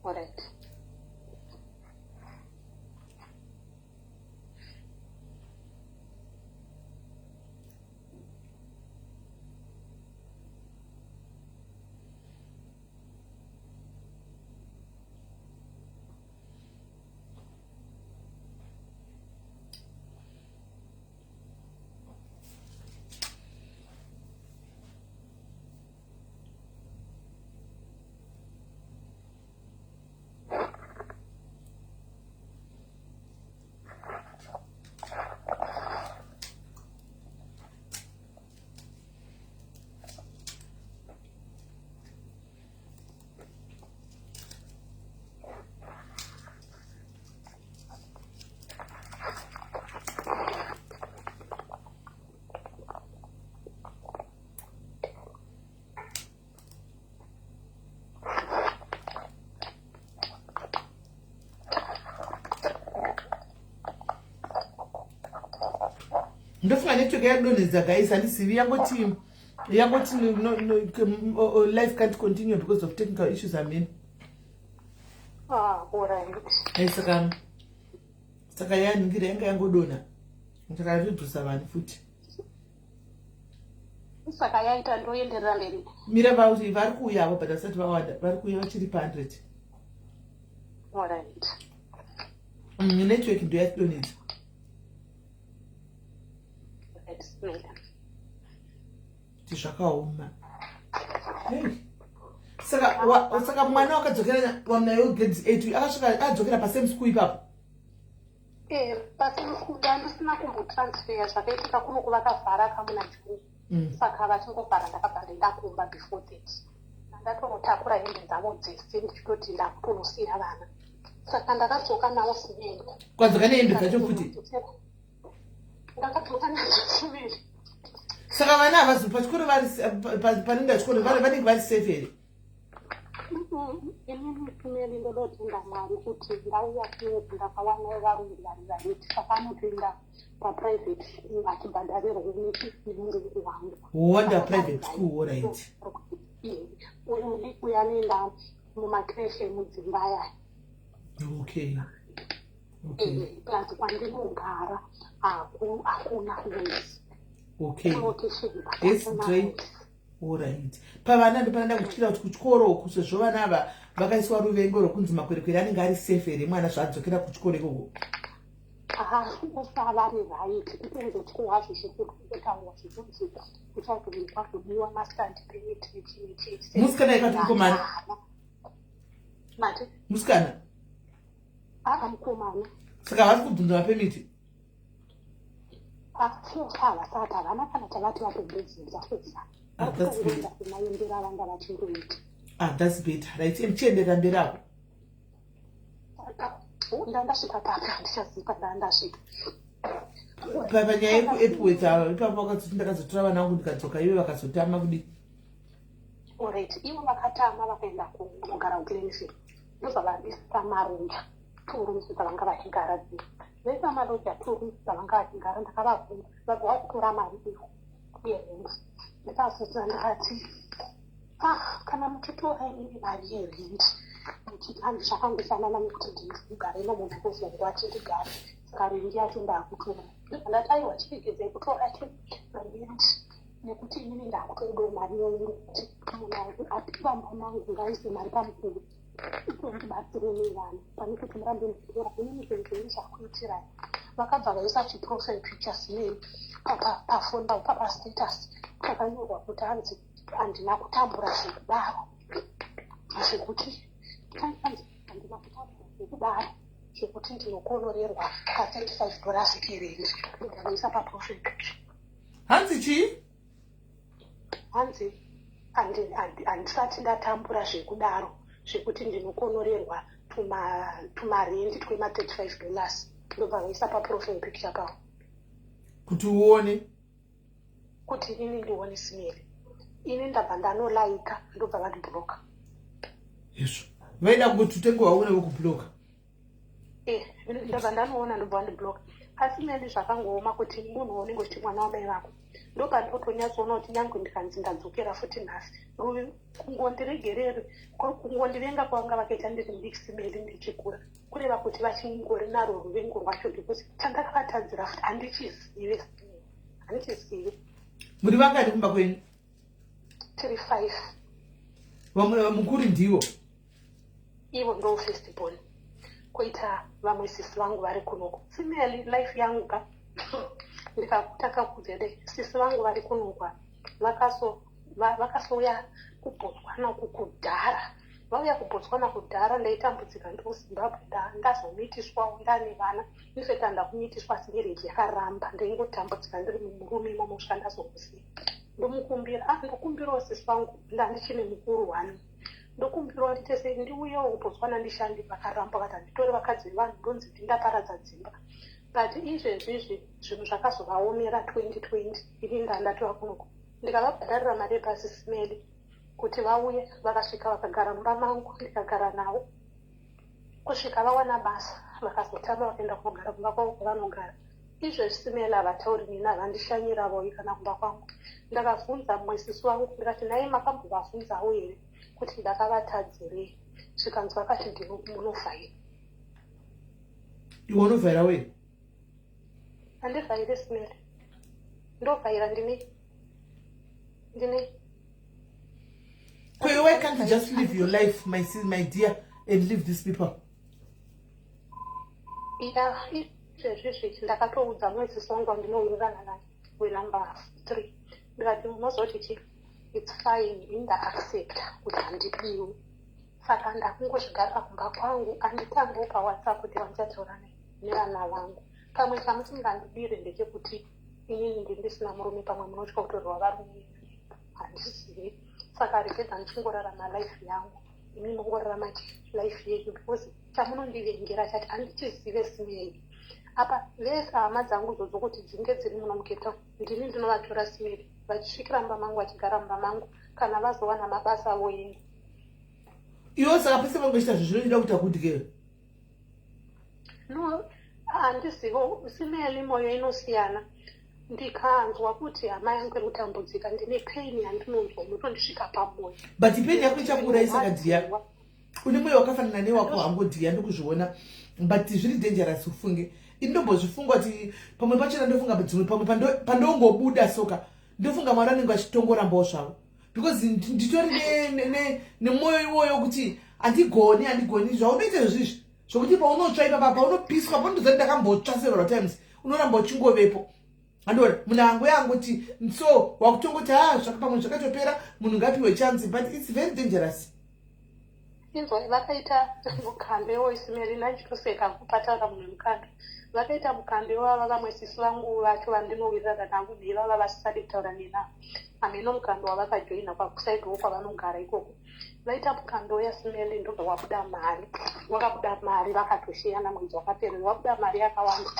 Alright. Ndofunga network yadonhedza guys, handizivi, yangoti no, no, life can't continue because of technical issues. Amen. Ah, alright. Saka yaningira yanga yangodonha, saka yatodzosa vanhu futi. Saka yaita, ndoenderera mberi? Mira, vauri vari kuuyavo, but vasati vawanda. Vari kuuya, vachiri pa100. Alright. Network ndo yatidonhedza. Alright, Smela. Kuti zvakaoma. Hey. Saka mwana wakadzokera wanayo grade 8 akasvika adzokera pasame school ipapo? Pasame school ndandisina kumbotransfer. Zvakaitika kuno kuvakavhara kamuna June. Saka vachingovhara, ndakabva ndaenda kumba before that. Ndatonotakura hembe dzavo dzese ndichitoti ndakutonosiya vana. Saka ndakadzoka navo simeni. Kwadzoka nehembe dzacho futi? Ndakadzoka nadzo simeni. Saka vana havazi pachikoro, vari panoenda chikoro, vanenge vari safe here? Inini simeni ndodotenda Mwari kuti ndauya kunoku ndakawana varungu vari vaiti, saka anotoenda paprivate school achibhadharirwa nemurungu wangu. Wanda private school, alright. Uyu mudiki uyu anoenda mumakreshi emudzimba aya. Plus kwandinogara hakuna noise. Location. Yes, great, alright. Pavana ndopanoda kutyira kuti kuchikoro uku, sezvo vana ava vakaiswa ruvengo rwokunzi makwerekwere, anenge ari safe here mwana zvaadzokera kuchikoro ikoko? Haasi vari right, kutongotyowa zvekutotaurwa zvekunzi kuchazonikwa kudiwa mastudy permit nechii. Musikana ikati mukomana? Mati? Musikana? Aa, mukomana. Saka havasi kubvunza mapermit? So far vasati, havana kana chavati vatombobvunza so far. Ah, that's good. Kumaendero avanga vachingoita. Ah, that's better. Right, chienderera mberi apo. Ndandasvika papi? Handichaziva ndandasvika. Panyaya yekuEpworth ava, ipapo wakazoti ndakazotora vana vangu ndikadzoka, ive vakazotama kudii? Alright, ivo vakatama, vakaenda kunogara kuGlenfield. Ndobva vandisa maroja two rooms dzavanga vachigara dzii. Vaisa maroja two rooms dzavanga vachigara. Ndakavabvunza, vabva vakutora mari iyo yerent. Ndikazodza ndakati, ah, kana muchitora inini mari yerent muchiti hanzi zvakangofanana nekuti ndigare imomo because wangu achindigare, saka rendi yacho ndakutora. Ndobva ndati, aiwa, chiregedzai kutora rent nekuti inini ndakutoidawo mari iyoyo, nekuti munhu apamba mangu ngaise mari pamukuru itondibatsire nevana pane kuti murambe muchitora inini zvinhu zvenyu zvakuitirai. Vakabva vaisa chiprofile picture sinei pafoni pavo, papastatus pakanyorwa kuti hanzi handina kutambura zvekudaro, zvekuti hanzi handina kutambura zvekudaro zvekuti ndinokonorerwa pa$35 kerendi. Ndobva vaisa paprofile picture. Hanzi chii? Hanzi handisati ndatambura zvekudaro zvekuti ndinokonorerwa tumarendi twema$35. Ndobva vaisa paprofile picture pavo. Kuti uone. Kuti inini ndione simeri. Ini ndabva ndanolaika, ndobva vandibloka. Izvo vaida kuti utenge waone wokubloka. Ndabva ndanoona, ndobva vandibloka. Asi neni zvakangooma kuti munhu waunenge uchiti mwana wamai vako, ndopandinotonyatsoona kuti nyange ndikanzi ndadzokera futi nhasi, kungondiregerere, kungondivenga kwavanga vakaita ndiri mudiki, Simeli, ndichikura, kureva kuti vachingori narwo ruvengo rwacho, because chandakavatadzira futi handichizive, handichizive. Muri vangani kumba kwenyu? Tiri five. Vamwe mukuru ndivo? Ivo ndo first born, koita vamwe sisi vangu vari kunoko. Simeli, life yangu ka, ndikatanga kudzede, sisi vangu vari kunokwa vakasouya kuBotswana kukudhara. Vauya kuBotswana kudhara, ndaitambudzika ndiri kuZimbabwe. Ndazomitiswawo, ndane vana. In fact, handakumitiswa, asi marriage yakaramba. Ndaingotambudzika ndiri mumurume imomo kusvika ndazomusiya. Ndomukumbira, ah, ndokumbirawo sisi vangu, ndandichine mukuru one, ndokumbirawo ndite sei, ndiuyewo kuBotswana ndishande. Vakaramba, vakati handitore vakadzi vevanhu, ndonzi ndindaparadza dzimba. But izvezvizvi zvinhu zvakazovaomera 2020. Ini ndandatova kunoko, ndikavabhadharira mari yebhasi, Simeli, kuti vauye. Vakasvika, vakagara mumba mangu, ndikagara navo kusvika vawana basa. Vakazotama, vakaenda kunogara kumba kwavo kwavanogara izvezvi. Simeli, havatauri neni, havandishanyiravoyi kana kumba kwangu. Ndakabvunza mumwe sisi wangu, ndikati, "Nai, makambovabvunzawo here kuti ndakavatadzirei?" Zvikanzi vakati ndino munovhaira. Iwe unovhaira wei? Handivhaire, Simeli. Ndovhaira ndine Kwe, why can't you just live your life, my dear, and leave these people? Ya, izvezvizvi ndakatoudza mwedzisi wangu wandinowirirana naye wenumber 3, ndikati, "Munozoti chi, it's fine, ini ndaaccepta kuti handidiwi, saka ndakungozvigarira kumba kwangu. Handitangiwo paWhatsApp kuti vandichataura nevana vangu. Pamwe chamusingandidire ndechekuti inini ndindisina murume, pamwe munotya kutorerwa varume, handizivi. Saka regedza ndichingorarama life yangu, imi mongorarama life yenyu, because chamunondivengera chati handichizive." Simeli, apa vese hama dzangu dzodzo kuti dzinge dziri muno muCape Town, ndini ndinovatora, Simeli, vachisvikira mumba mangu, vachigara mumba mangu kana vazowana mabasa voenda. Iwe saka pese vangochita zvo zvinoida kuita kuti No, handizivo, Simeli, mwoyo inosiyana. Ndikanzwa kuti hama yangu iri kutambudzika, ndine pain yandinonzwa inotondisvika pamwoyo. But pain yako ichakuurayisa kadear. Une mwoyo wakafanana newako hangu, dear, ndikuzviona, but zviri dangerous ufunge. Ini ndombozvifunga kuti pamwe pachona ndofunga dzimwe, pamwe pandongobuda soka, ndofunga Mwari anenge achitongorambawo zvavo, because nditori nemwoyo iwoyo kuti handigoni, handigoni zvaunoita izvizvi, zvokuti paunotsva ipapa, paunopiswa, paunotozati ndakambotsva several times, unoramba uchingovepo. Andiona munhu angu angoti so wakutongoti ha, pamwe zvakatopera, munhu ngapiwe chance, but it's very dangerous. Inzwa, vakaita mukando iwoisimeri, nachitoseka kupataura munhu wemukando. Vakaita mukando iwava vamwe sisi vangu vacho vandinowirirana navo neivava vasisadi kutaura nena, hameno mukando wavakajoina kwakusaidiwo kwavanogara ikoko. Vaita mukando yaSimeli, ndobva wabuda mari, wakabuda mari, vakatoshiyana mwedzi wakapera, wabuda mari yakawanda.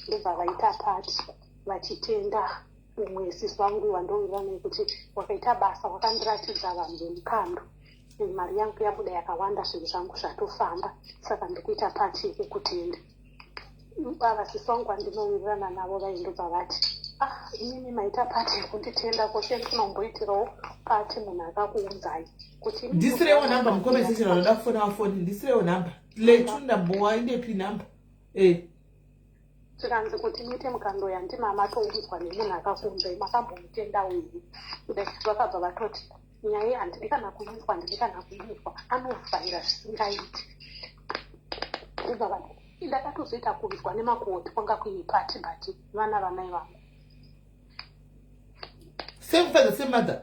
Ndobva vaita party vachitenda umwe sisi vangu wandowirirana naye kuti wakaita basa, wakandiratidza vanhu vemukando, mari yangu yabuda yakawanda, zvinhu zvangu zvatofamba, saka ndikuita party yekukutenda. Ava sisi vangu vandinowirirana navo vaindobva vati, "Ah, inini maita party yekunditenda kose, ndinomboitirawo party munhu akakuunzai kuti." Ndisirewo nhamba mucomment section, vanoda kufona vafoni. Ndisirewo nhamba letu, ndambowa indepi nhamba e. Zvikanzi kuti muite mukando yandima matounzwa nemunhu akakuunzai, makambomutenda uyu kudai. Vakabva vatoti nyaya handidi kana kuinzwa, handidi kana kuinzwa, anovhaira zvisingaiti. Ndobva vati ndakatozoita kunzwa nemakoti kwanga kuine party, but vana vamai vangu. Same father, same mother?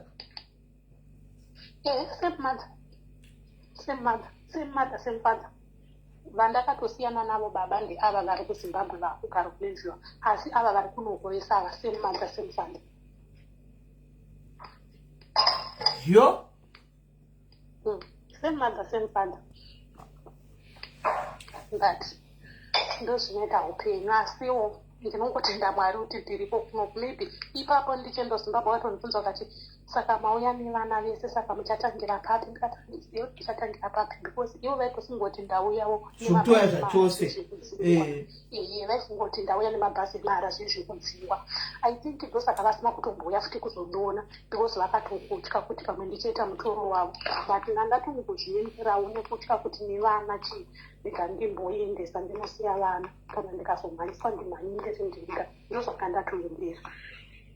Eh, same mother, same mother, same mother, same father. Vandakatosiyana navo baba ndeava vari kuZimbabwe, vakugara kuLenziwa, asi ava vari kunogovesa ava, same mother, same father. Yo. Same mother, same father, but ndozvinoita upenyu. Asiwo ndinongotenda Mwari kuti ndiripo kuno. Maybe ipapo ndichienda Zimbabwe, vakatondibvunza vakati, Saka mauya nevana vese, saka muchatangira papi? Ndikati handizivi kuti tichatangira papi, because ivo vaitosingoti ndauyawo Zvokutoya zvachose. Iye vaisingoti ndauya nemabhazi emahara, zvinhu zvekudzingwa. I think ndosaka vasina kutombouya futi kuzondiona, because vakatokutya kuti pamwe ndichaita mutoro wavo. But ndandatongozvienderawo nekutya kuti nevana chii, ndika ndimboendesa, ndinosiya vana, kana ndikazomhanyiswa ndimhanye ndiri ndega. Ndosaka ndatoendera,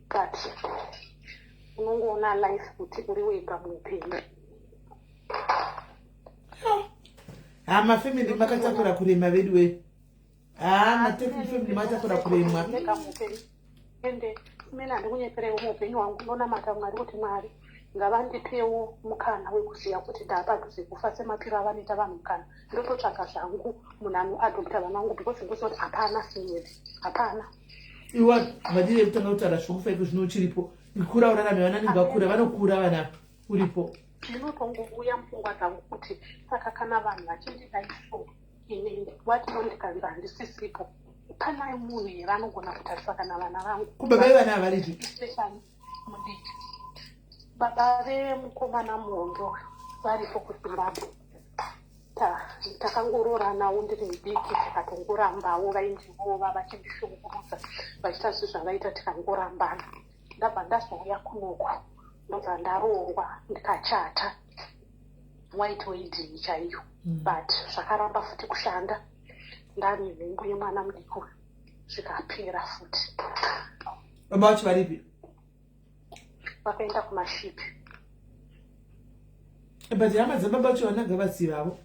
but unongoona life kuti uri wega muupenyu. Ha, mafamily makatakura kurema vedu we. Ha, mafamily makatakura kuremwa. Wega muupenyu. Ende imene handikunyeperewo, muupenyu hwangu ndonamata Mwari kuti Mwari ngavandipewo mukana wekuziva kuti ndaapadhuze kufa, semapiro avanoita vanhu mukana. Ndototsvaga zvangu munhu anoadopta vana vangu, because ndoziva kuti hapana sinyedzi, hapana. Iwa vadire kutanga kutaura zvokufa iko zvino uchiripo. Ikura urarame, vana nenge vakura, vanokura vana uripo. Zvinotongouya mupfungwa dzangu kuti saka kana vanhu vachindidai so, inini watiwo ndikanzi handisisipo, panai munhu here anogona kutarisa kana vana vangu? Kubaba vevana havaripi? Especially mudiki. Baba vemukomana muhombe varipo kuZimbabwe. Takangorooranawo ndiri mudiki, tikatongorambawo, vaindirova, vachindishungurudza, vachiita zvinhu zvavaita, tikangorambana. Ndabva ndazouya kunoku, ndobva ndaroorwa, ndikachata white wedding chaiyo, but zvakaramba futi kushanda. Ndane nhumbu yemwana mudiki uyu, zvikapera futi. Baba vacho varipi? Vakaenda kumashipi. But hama dzababa vacho vana ngavazivavo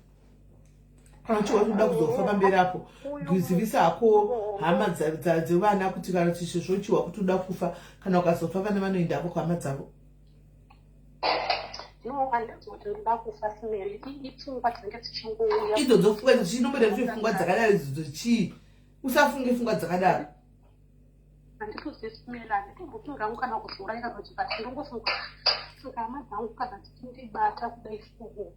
kana uchiwa kuda kuzofa pamberi apo, kuzivisa hako hama dzevana kuti kana kuti zvochiwa kuti uda kufa, kana ukazofa vana vanoendako kuhama dzavo. No, handizi kuti ndoda kufa, Simeli, ipfungwa dzinenge dzichingouya. Idzodzo pfungwa dzichinomboita kuti pfungwa dzakadaro idzodzo chii? Usafunge pfungwa dzakadaro. Handitozivi, Simeli, handitombofunga hangu kana kuzviurayira kuti, but ndongofunga saka hama dzangu kana dzichindibata kudai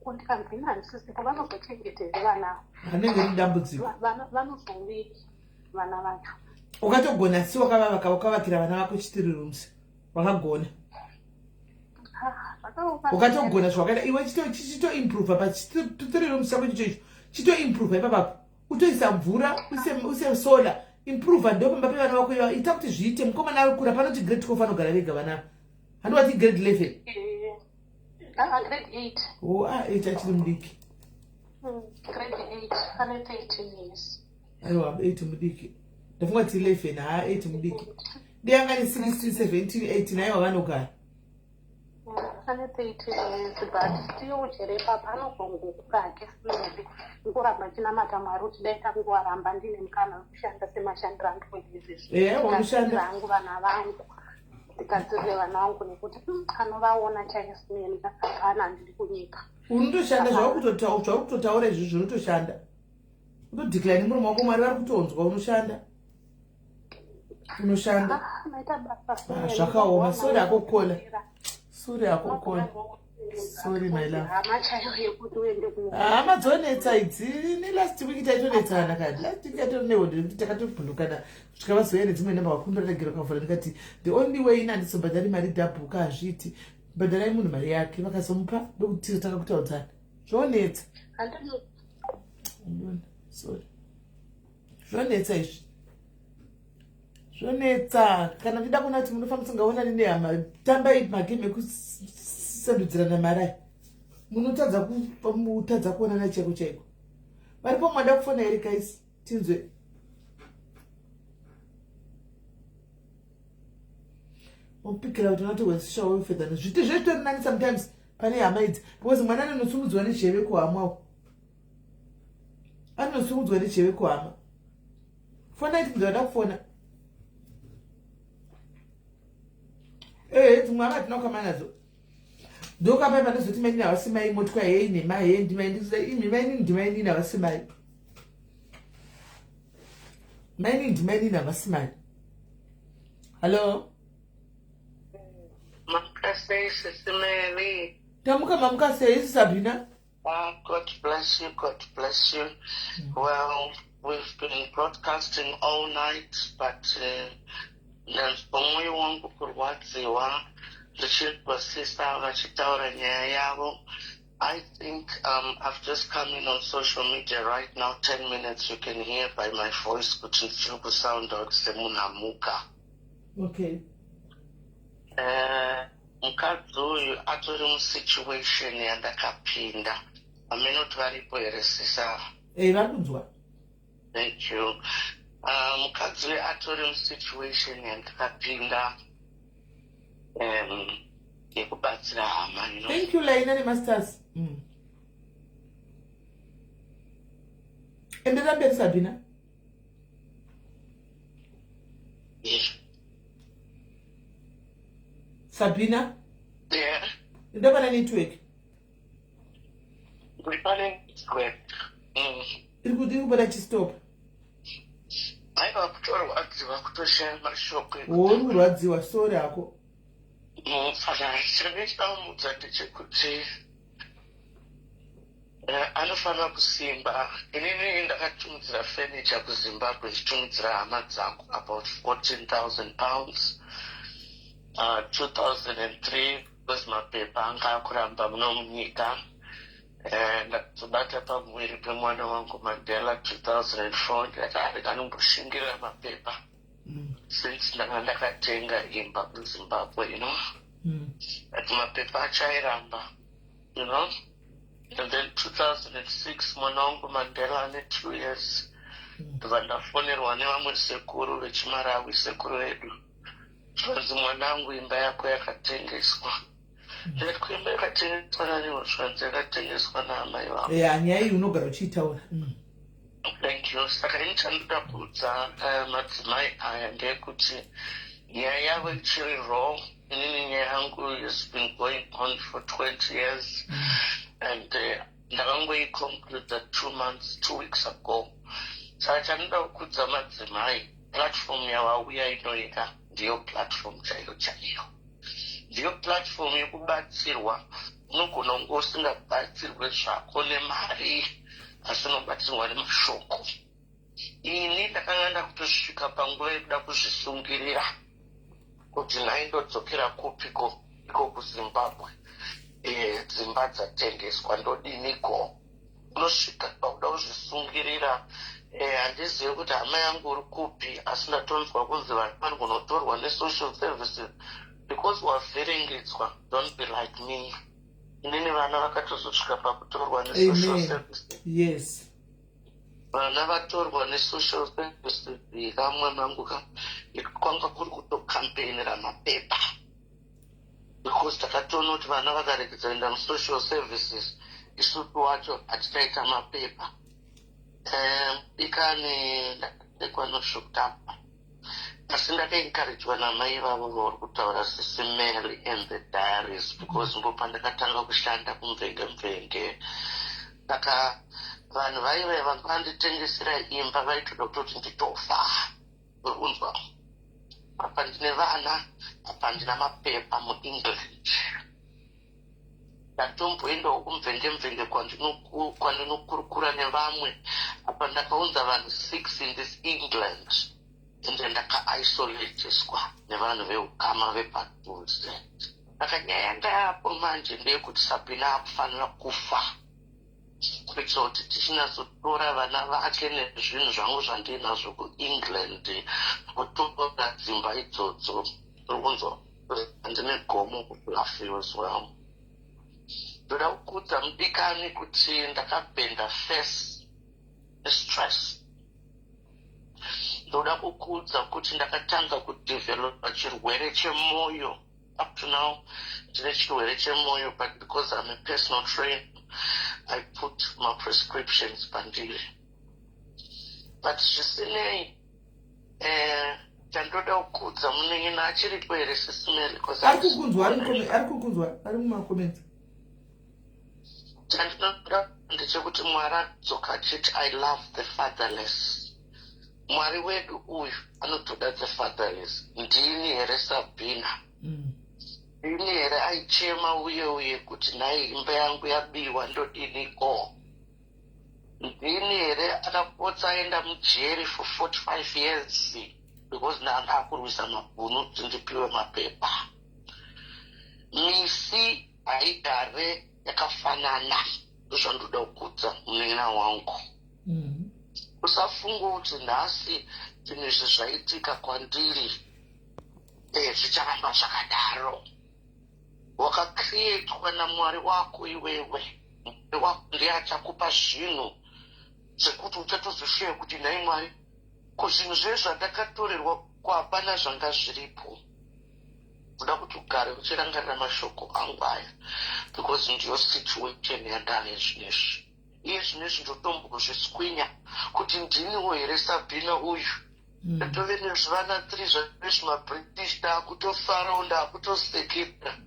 ko, ndikanzi ini handisisipo, vanozochengetere vana ava? Hanenge riri dambudziko. Vanozoveki vana vacho? Ukatogona si wakavavaka, wakavakira vana vako chitiri rooms, wakagona. Ah, zvakaoma. Ukatogona zvawakaita iwe, chitoimprova pachitiri rooms chako ichocho icho, chitoimprova ipapapo, utoisa mvura, use solar, improva ndo pamba pevana vako iva. Ita kuti zviite. Mukomana ari kura, panoti grade 12 anogara vega vana, handovati grade 11? Grade 8. O, a 8 achiri mudiki. Grade 8, ane 13 years. Aiwa, 8 mudiki, ndafunga ti 11. Ha, 8 mudiki, ndiyanga ni 16, 17, 18. Aiwa, vanogara. Ane 13 years, but still chere ipapa anozongokura ake, Simeli. Ngoramba chinamata Mwari kuti dai tangoaramba ndine mukana wekushanda semashandiro andikuita izvezvi. Unoshanda. Vangu vana vangu, ndigadzirire vana vangu, nekuti anovaona chaiyo, Simeli, hapana, handidi kunyika. Unotoshanda, zvauri kutotaura izvozvo, unotoshanda, utodeclare muromo wako, Mwari vari kutonzwa, unoshanda, unoshanda. Ah, maita basa, Ah, Simeli. zvakaoma. Sorry akokola, sorry akokola, sorry my love. Hama chaiyo yekuti uende ku Hama dzonetsa idzi. Nelast week taitonetsana kani, last week taitori nehondo yekuti takatobhundukana kusvika vazoya nedzimwe namba, vakumbira regero kavhura. Ndikati the only way ina handizobhadhari mari dhabhuka, hazviiti, bhadharai munhu mari yake. Vakazomupa, ndokuti tizotanga kutaudzana. Zvonetsa. Handino. Sorry, zvonetsa izvi, zvonetsa. Kana muchida kuona kuti munofa musingaonani nehama, tambai magame ekusandudzirana mari aya, munotadza kutadza kuonana chaiko chaiko. Varipo mwada kufona here guys? Tinzwe. Mupikira kuti unotorwa social welfare than zviti zvezvitori nani sometimes pane hama idzi, because mwana anonosumudzwa nezheve kuhama uko, anonosumudzwa nezheve kuhama. Fona iti ndinoda kufona. Ee, dzimwe hama hatina kukama nadzo. Ndokapai panozoti mainini havasi mai, motwa hei nhema, hei ndimai, imi mainini ndimainini havasi mai, mainini ndimainini havasi mai. Hallo. Mamuka Sisi Mary. Tamuka, mamuka sei, Sabina? Ah, God bless you, God bless you. Well, we've been broadcasting all night, but ndinzwa mwoyo wangu kurwadziwa. Ndichinzwa sister vachitaura nyaya yavo. I think I've just come in on social media right now, 10 minutes. You can hear by my voice kuti ndichiri kusound out semunhu amuka. Mukadzi uyu atori musituation yandakapinda. Haminoti varipo here, sisa? Vari kunzwa. Thank you. Mukadzi uyu atori musituation yandakapinda yekubatsira hama. Thank you, Laina nemasters. Enderera mberi, Sabina. Sabina. Yeah. Ndapana network. Ndipane network. Iri kubata chistop. Aiwa, kutorwadziwa, kutoshaya mashoko. Uri kurwadziwa, sorry hako. Saka chandichamudza ndechekuti anofanira kusimba. Inini ndakatumidzira furniture kuZimbabwe, ndichitumidzira hama dzangu about £14,000 2003, because mapepa anga akuramba muno munyika. Ndakazobata pamuviri pemwana wangu Mandela 2004. Ndikati ari anomboshingirira mapepa since ndanga ndakatenga imba kuZimbabwe, but mapepa acho airamba. And then 2006 mwana wangu Mandela ane 2 years, ndobva ndafonerwa nevamwe sekuru vechiMarawi, sekuru vedu, zvanzi, "Mwanangu, imba yako yakatengeswa." Ndikati, "Kuimba yakatengeswa naniwo?" Zvanzi, "Yakatengeswa naamai vako." Ya, nyaya iyi unogara uchiitaura. Thank you. Saka ini chandoda kuudza madzimai aya ndeyekuti nyaya yavo ichiri raw. Inini nyaya yangu has been going on for 20 years and ndakangoiconcluda 2 months, 2 weeks ago. Saka chandoda kuudza madzimai, platform yavauya inoita ndiyo platform chaiyo chaiyo, ndiyo platform yekubatsirwa. Unogona kunge usingabatsirwe zvako nemari, asi unobatsirwa nemashoko. Ini ndakanga ndakutosvika panguva yekuda kuzvisungirira kuti nhaindodzokera kupiko iko kuZimbabwe? Dzimba dzatengeswa, ndodiniko? Unosvika pakuda kuzvisungirira. Handizivi kuti hama yangu uri kupi, asi ndatonzwa kunzi vanhu vanogonotorwa nesocial services because wavhiringidzwa. Don't be like me. Inini vana vakatozosvika pakutorwa nesocial services. Vana vatorwa nesocial services kamwanangu ka, kwanga kuri kutokampenera mapepa, because takatoona kuti vana vakaregedza kuenda musocial services, isusu wacho hatichaita mapepa. Ikani ndakatekwa nosvokutamba, asi ndakaencouragwa namai vavo vauri kutaura, Sisi Mary and the Diaries, because ndo pandakatanga kushanda kumvenge mvenge. Saka vanhu vaive vanga vanditengesera imba vaitoda kutoti nditofa. Uri kunzwa, apa ndine vana, apa ndina mapepa muEngland. Ndatomboendawo kumvenge mvenge kwandinokurukura nevamwe. Apa ndakaunza vanhu six in this England, ende ndakaisolatiswa nevanhu veukama vepadhuze. Saka nyaya yanga yapo manje ndeyekuti Sabina akufanira kufa kuitira kuti tichinatsotora vana vake nezvinhu zvangu zvandinazvo kuEngland, kutora dzimba idzodzo. Uri kunzwa, ndine gomo kuBluffy as well. Ndoda kukuudza, mudikani, kuti ndakabhenda face nestress. Ndoda kukuudza kuti ndakatanga kudevelopa chirwere chemwoyo. Up to now ndine chirwere chemwoyo, but because I'm a personal trainer, I put my prescriptions pandiri. But zvisinei, chandoda kukuudza, munin'ina achiripo here, Sisi Mary? Ari kukunzwa, ari kukunzwa, ari mumacomments. Chandinoda ndechekuti Mwari adzoka achiti, "I love the fatherless." Mwari wedu uyu anotoda the fatherless. Ndini here Sabhina? Ndini here aichema uye uye kuti, "Nhai, imba yangu yabiwa, ndodiniko?" Ndini here akapotsa aenda mujeri for 45 years because ndanga akurwisa mabhunu kuti ndipiwe mapepa? Misi haigare yakafanana. Ndozvandoda kukudza, munin'ina wangu. Usafunga kuti nhasi zvinhu izvi zvaitika kwandiri, zvicharamba zvakadaro. Wakacreatwa naMwari wako iwewe. Mwari wako ndiye achakupa zvinhu zvekuti uchatozoshuya kuti, "Nhai Mwari, ko zvinhu zve zvandakatorerwa ko hapana zvanga zviripo?" Kuda kuti ugare uchirangarira mashoko angu aya, because ndiyo situation yandave zvinezvi. Iye zvinezvi ndotombozviswinya kuti ndiniwo here Sabhina uyu? Ndatove nezvivana 3 zvezvimaBritish, ndaakutofarawo, ndaakutosekera.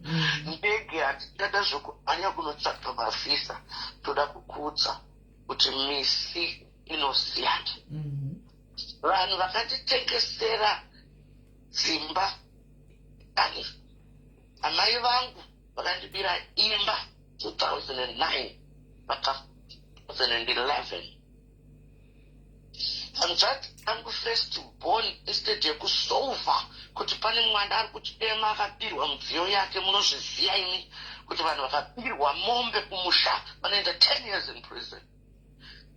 Ndege handichada zvekumhanya kunotsvaga mavhisa. Toda kukudza kuti misi inosiyana. Vanhu vakanditengesera dzimba ani? Amai vangu vakandibira imba 2009, vaka 2011. Hanzvadzi yangu first born, instead yekusolva kuti pane mwana ari kuchema akabirwa mudziyo yake, munozviziva imi kuti vanhu vakabirwa mombe kumusha vanoenda 10 years in prison.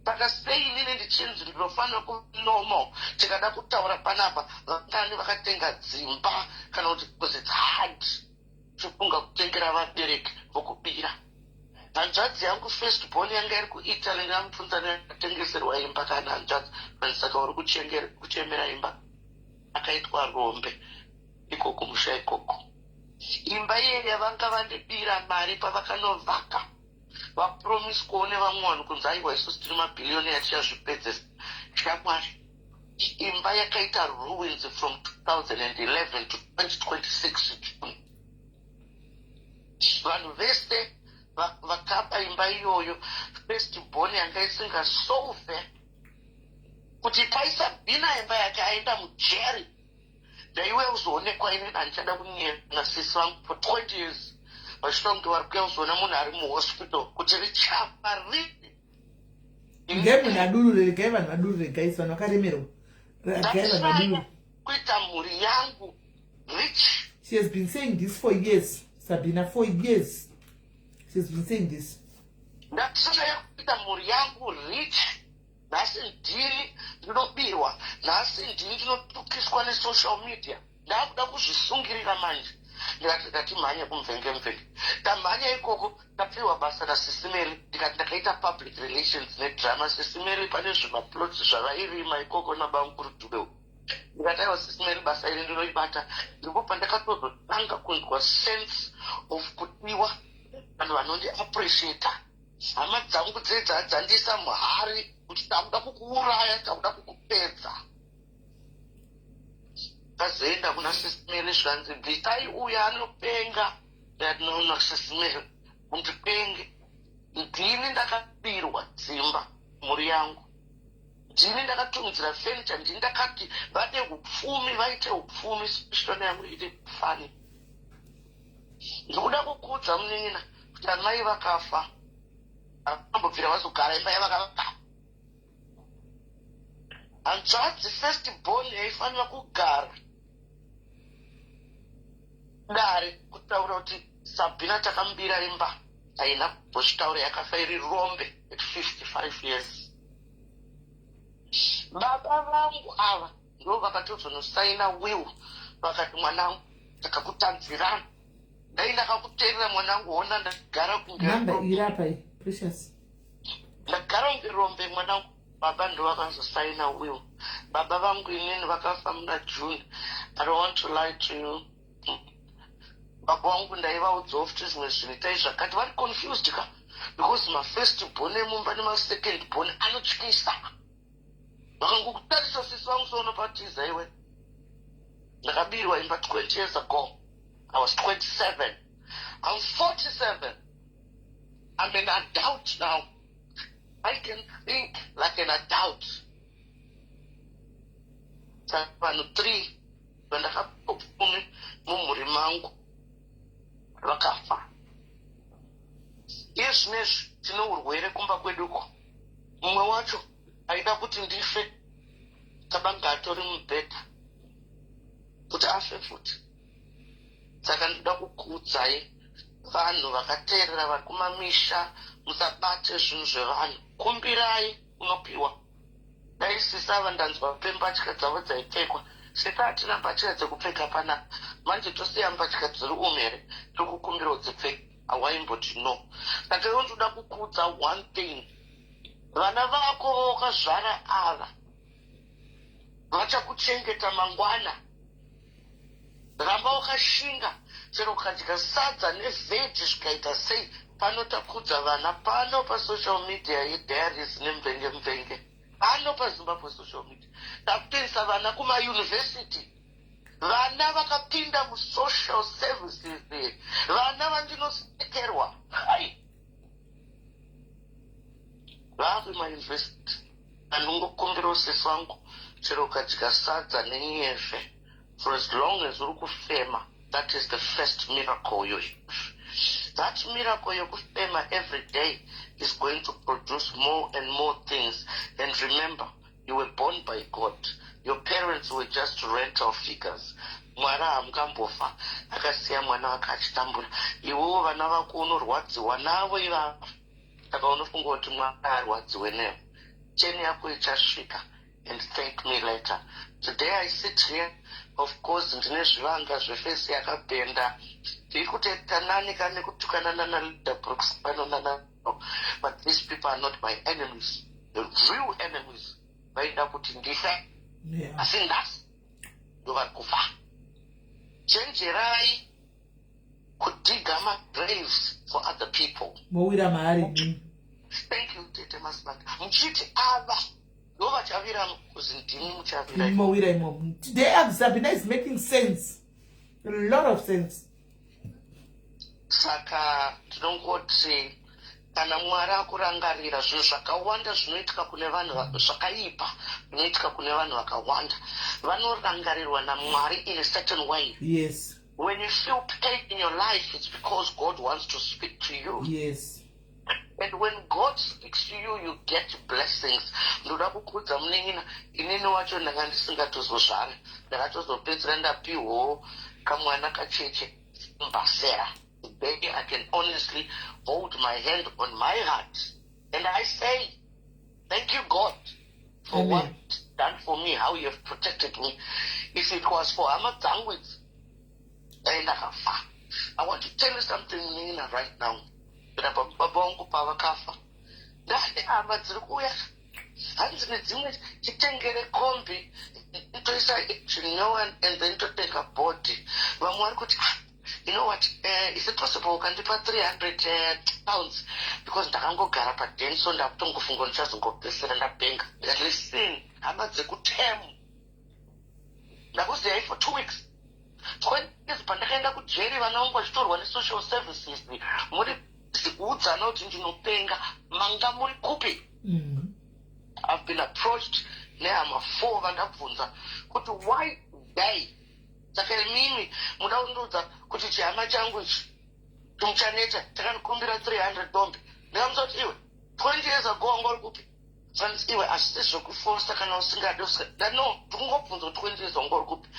Saka sei inini ndichinzi ndinofanira kunomo? Tikada kutaura panapa, vangani vakatenga dzimba kana kuti, because it's hard chifunga kutengera vabereki vokubira. Hanzvadzi yangu first born yanga iri kuItaly, ndamubvunza nekatengeserwa imba kana hanzvadzi, saka uri kuchemera imba? Akaitwa rombe ikoko, musha ikoko. Imba iye yavanga vandibira mari pavakanovaka, vapromiswawo nevamwe vanhu kunzi, "Aiwa, isusu tiri mabhiliyoni, yatichazvipedzesa." Shamwari, imba yakaita ruins from 2011 to 2026 June. Vanhu vese vakaba imba iyoyo, first born yanga isingasolve kuti paisabhina imba yake aenda mujeri, ndaiwe uzoonekwa. Inini handichada kunyena sisi vangu for 20 years vachita kunge vari kuya kuzoona munhu ari muhospital kuti richafa rini. Regai munhu adurure, regai vanhu vadurure, guys. Vanhu vakaremerwa, regai vanhu vadurure. Kuita mhuri yangu rich. She has been saying this for years, Sabina. For years she has been saying this. Ndasaya kuita mhuri yangu rich. Nhasi ndini ndinobirwa, nhasi ndini ndinotukiswa nesocial media. Ndakuda kuzvisungirira manje. Ndikati ndatimhanye kumvenge mvenge, tamhanya ikoko, tapiwa basa nasisimeri. Ndikati ndakaita public relations nedrama. Sisimeri pane zvimaplots zvavairima ikoko nabamukuru Dube. Ndikati, "Aiwa Sisimeri, basa iri ndinoibata." Ndipo pandakatozotanga kunzwa sense of kudiwa, vanhu vanondiappreciata. Hama dzangu dzedza dzandiisa muhari kuti takuda kukuuraya, takuda kukupedza. Kazoenda kuna Sisimeri, zvikanzi, "Bvisai uyo anopenga." Ndikati, "No, Sisimeri, mundipenge. Ndini ndakabirwa dzimba, mhuri yangu. Ndini ndakatumidzira furniture, ndini ndakati vade upfumi, vaite upfumi, shona yangu iri funny." Ndikuda kukudza, munin'ina, kuti amai vakafa, havambobvira vazogara imba yavakavaka. Hanzvadzi first born yaifanira kugara dare kutaura kuti Sabhina takamubira imba, haina kumbozvitaura. Yakafa iri rombe at 55 years. Baba vangu ava ndo vakatozonosaina will, vakati, "Mwanangu, takakutadzirana, dai ndakakuteerera mwanangu, ona ndagara kunge Namba iri apa iyi, Precious. Ndagara kunge rombe, mwanangu." Baba ndo vakazosaina will. Baba vangu inini vakafa muna June. I don't want to lie to you. Baba vangu ndaivaudzawo futi zvimwe zvinhu, itai zvakati. Vari confused ka, because mafirst born emumba nemasecond born anotyisa. Vakangokutarisa, sisi vangu, sounopatiza iwe. Ndakabirwa imba 20 years ago. I was 27, I'm 47. I'm an adult now. I can think like an adult. Saka vanhu three vandakapfumi mumhuri mangu vakafa. Iye zvinezvi tine urwere kumba kweduko. Mumwe wacho aida kuti ndife, kabanga atori mubhedha kuti afe futi. Saka ndoda kukuudzai. Vanhu vakateerera vari kumamisha, musabate zvinhu zvevanhu. Kumbirai, unopiwa. Dai sisi ava ndanzwa pembatya dzavo dzaipfekwa. Sisi, hatina mbatya dzekupfeka panapa. Manje tosiya mbatya dziri umu here? Tiri kukumbirawo dzipfeke. Hawaimboti no. Saka iwe ndoda kukuudza one thing. Vana vako vawakazvara ava vachakuchengeta mangwana. Ramba wakashinga chero ukadya sadza nevheji zvikaita sei. Panotakudza vana pano pasocial media yediaries nemvenge mvenge pano paZimbabwe social media. Takutoendesa vana kumayunivhesiti. Vana vakapinda musocial services, vana vandinosekerwa hai vakumayunivhesiti. Andingokumbirawo sisi vangu, chero ukadya sadza nenyevhe, for as long as uri kufema, that is the first miracle you have. That miracle yekufema every day is going to produce more and more things. And remember, you were born by God. Your parents were just rental figures. Mwari hamukambofa akasiya mwana wake achitambura. Iwewo vana vako unorwadziwa navo ivavo, saka unofunga kuti Mwari arwadziwe newe? Cheni yako ichasvika, and thank me later. Today I sit here, of course ndine zvivanga zveface yakabhenda, ndiri kutoita nani kane kutukana nana Leader Brooks pano nana, but these people are not my enemies. The real enemies vaida kuti ndife, asi nhasi ndovari kufa. Chenjerai kudhiga magraves for other people. Mowira maari imimi. Thank you, Tete Masibanda. Muchiti ava ndo vachavira, kuzi ndimi muchavira. Imi mowira imomo. Today Sabina is making sense, a lot of sense. Saka ndinongoti kana Mwari akurangarira, zvinhu zvakawanda zvinoitika kune vanhu zvakaipa zvinoitika kune vanhu vakawanda vanorangarirwa naMwari in a certain way. When you feel pain in your life, it's because God wants to speak to you. And when God speaks to you, you get blessings. Ndoda kukudza munin'ina. Inini wacho ndanga ndisingatozozvara, ndakatozopedzera ndapiwawo kamwana kacheche mbasera. Today I can honestly hold my hand on my heart and I say thank you, God, for Amen. what done for me, how you have protected me. If it was for hama dzangu idzi, dai ndakafa. I want to tell you something, munin'ina, right now. Baba vangu pavakafa, ndane hama dziri kuuya, hanzi nedzimwe titengere kombi, toisa chinyowani and then totenga body. Vamwe vari kuti, "Ah, you know what, is it possible ukandipa £300, because ndakangogara paden, so ndakutongofunga ndichazongopesera ndabhenga." Listen, hama dzekutemu, ndakuziyai for 2 weeks, 20 years. Pandakaenda kujeri, vana vangu vachitorwa nesocial services, muri kuudzana kuti ndinopenga. Manga muri kupi? I've been approached nehama four vandabvunza kuti why dai. Saka imimi muda kundiudza kuti chihama changu ichi chimuchaneta takandikumbira 300 dombe. Ndikamuza kuti iwe, 20 years ago wanga uri kupi? Zvanzi iwe, hazvisi zvekufosa kana usingadi. No, ndikungobvunza kuti 20 years wanga uri kupi?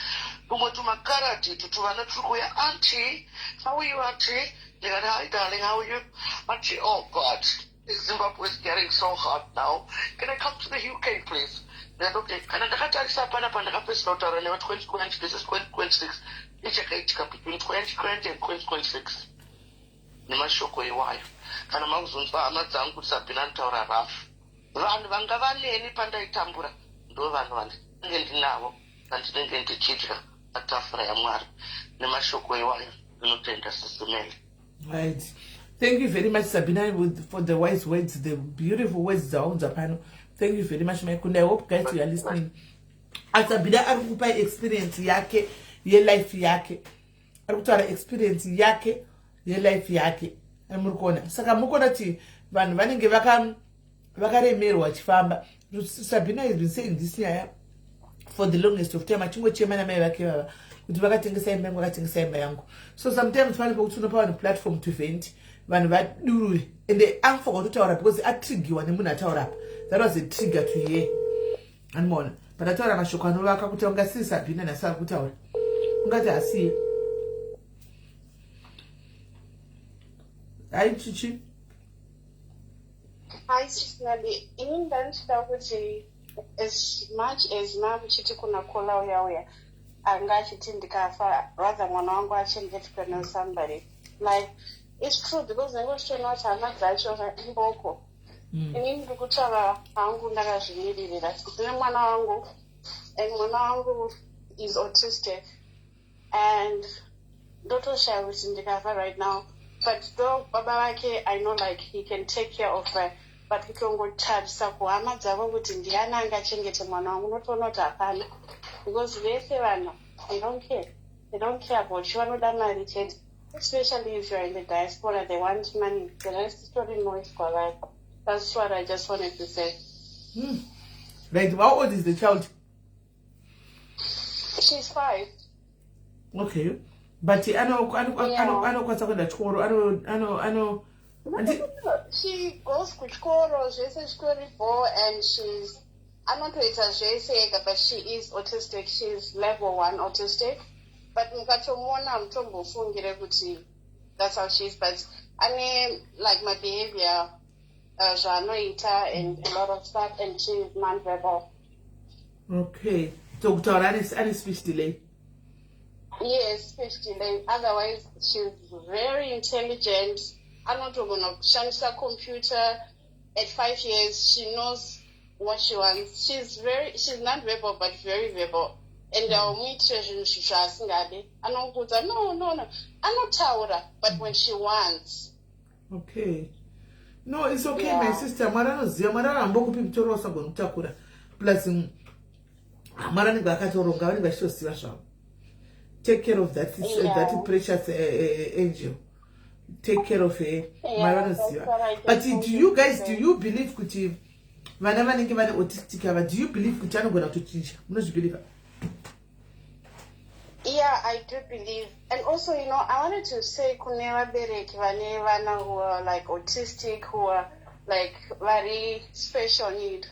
Tumwe tumakaradhi itu tuvana turi kuuya, "Auntie, how are you, auntie?" Ndikati, "Hi darling, how are you, auntie?" "Oh God, Zimbabwe is getting so hard now. Can I come to the UK, please?" Ndikati, "Okay." Kana ndakatarisa panapa, ndakapedzisira kutaura newe 2020. This is 2026. Ichakaitika between 2020 and 2026 nemashoko iwayo. Kana makuzonzwa hama dzangu kuti Sabhina anotaura rafu, vanhu vanga vaneni pandaitambura ndo vanhu vandinenge ndinavo vandinenge ndichidya patafura yaMwari. Nemashoko iwayo, ndinotenda, Sisi Melly. Right, thank you very much, Sabina, for the wise words, the beautiful words dzawaunza pano. Thank you very much, Maikunda. I hope guys you are listening. Asabina ari kukupai experience yake yelife yake, ari kutaura experience yake yelife yake. Muri kuona? Saka muri kuona kuti vanhu vanenge vakaremerwa vachifamba. Sabina has been saying this nyaya for the longest of time, achingochema namai vake vava kuti vakatengesa imba yangu, vakatengesa imba yangu. So sometimes pane pekuti unopa vanhu platform to vent, vanhu vadurure, ende anofanirwa kutotaura because atrigiwa nemunhu ataura apa. That was a trigger to hear, anomaona, but ataura mashoko anovaka kuti ungasiri Sabhina nhasi ari kutaura, ungati hasiye. Hi, Chichi. Hi, Sis Melly. Ini ndandichida kuti, as much as makuchiti kuna caller uya uya anga achiti ndikafa, rather mwana wangu achengetwe nesomebody, like, it's true, because ndenge uchitoona kuti hama dzacho imboko. Inini ndiri kutaura hangu ndakazvimiririra. Ndine mwana wangu, and mwana wangu is autistic, and ndotoshaya kuti ndikafa right now, but though baba vake, I know, like, he can take care of her, but kutongotarisa kuhama dzavo kuti ndiani angachengete mwana wangu, unotoona kuti hapana, because vese vanhu, they don't care. They don't care about you. Vanoda mari chete, especially if you're in the diaspora. They want money. The rest is totally noise kwavari. That's what I just wanted to say. Right, how old is the child? She's 5. Okay, but anokwanisa kuenda chikoro? Ano She goes kuchikoro, zvese zvitoripo, and she's anotoita zvese ega, but she is autistic. She's level 1 autistic, but mukatomuona mutombofungire kuti that's how she is, but ane, like, my behavior, zvaanoita and a lot of stuff, and she's non-verbal. Okay, so kutaura ane speech delay? Yes, speech delay. Otherwise she's very intelligent. Anotogona kushandisa computer at 5 years. She knows what she wants. She's not verbal but very verbal, and aumuitire zvinhu zvaasingadi, anokuudza, No, no, no." Anotaura, but when she wants. Okay, no, it's okay. My sister, Mwari anoziva. Mwari arambokupi mutoro usagona kutakura. Plus Mwari anenge akatoronga, vanenge vachitoziva zvavo. Take care of that, that precious angel. Take care of her. Mwari vanoziva. But do you guys, do you believe kuti vana vanenge vane autistic ava, do you believe kuti anogona kutochinja? Munozvibelieva? Yeah, I do believe. And also, I wanted to say kune vabereki vane vana who are, like, autistic, who are, like, very special need.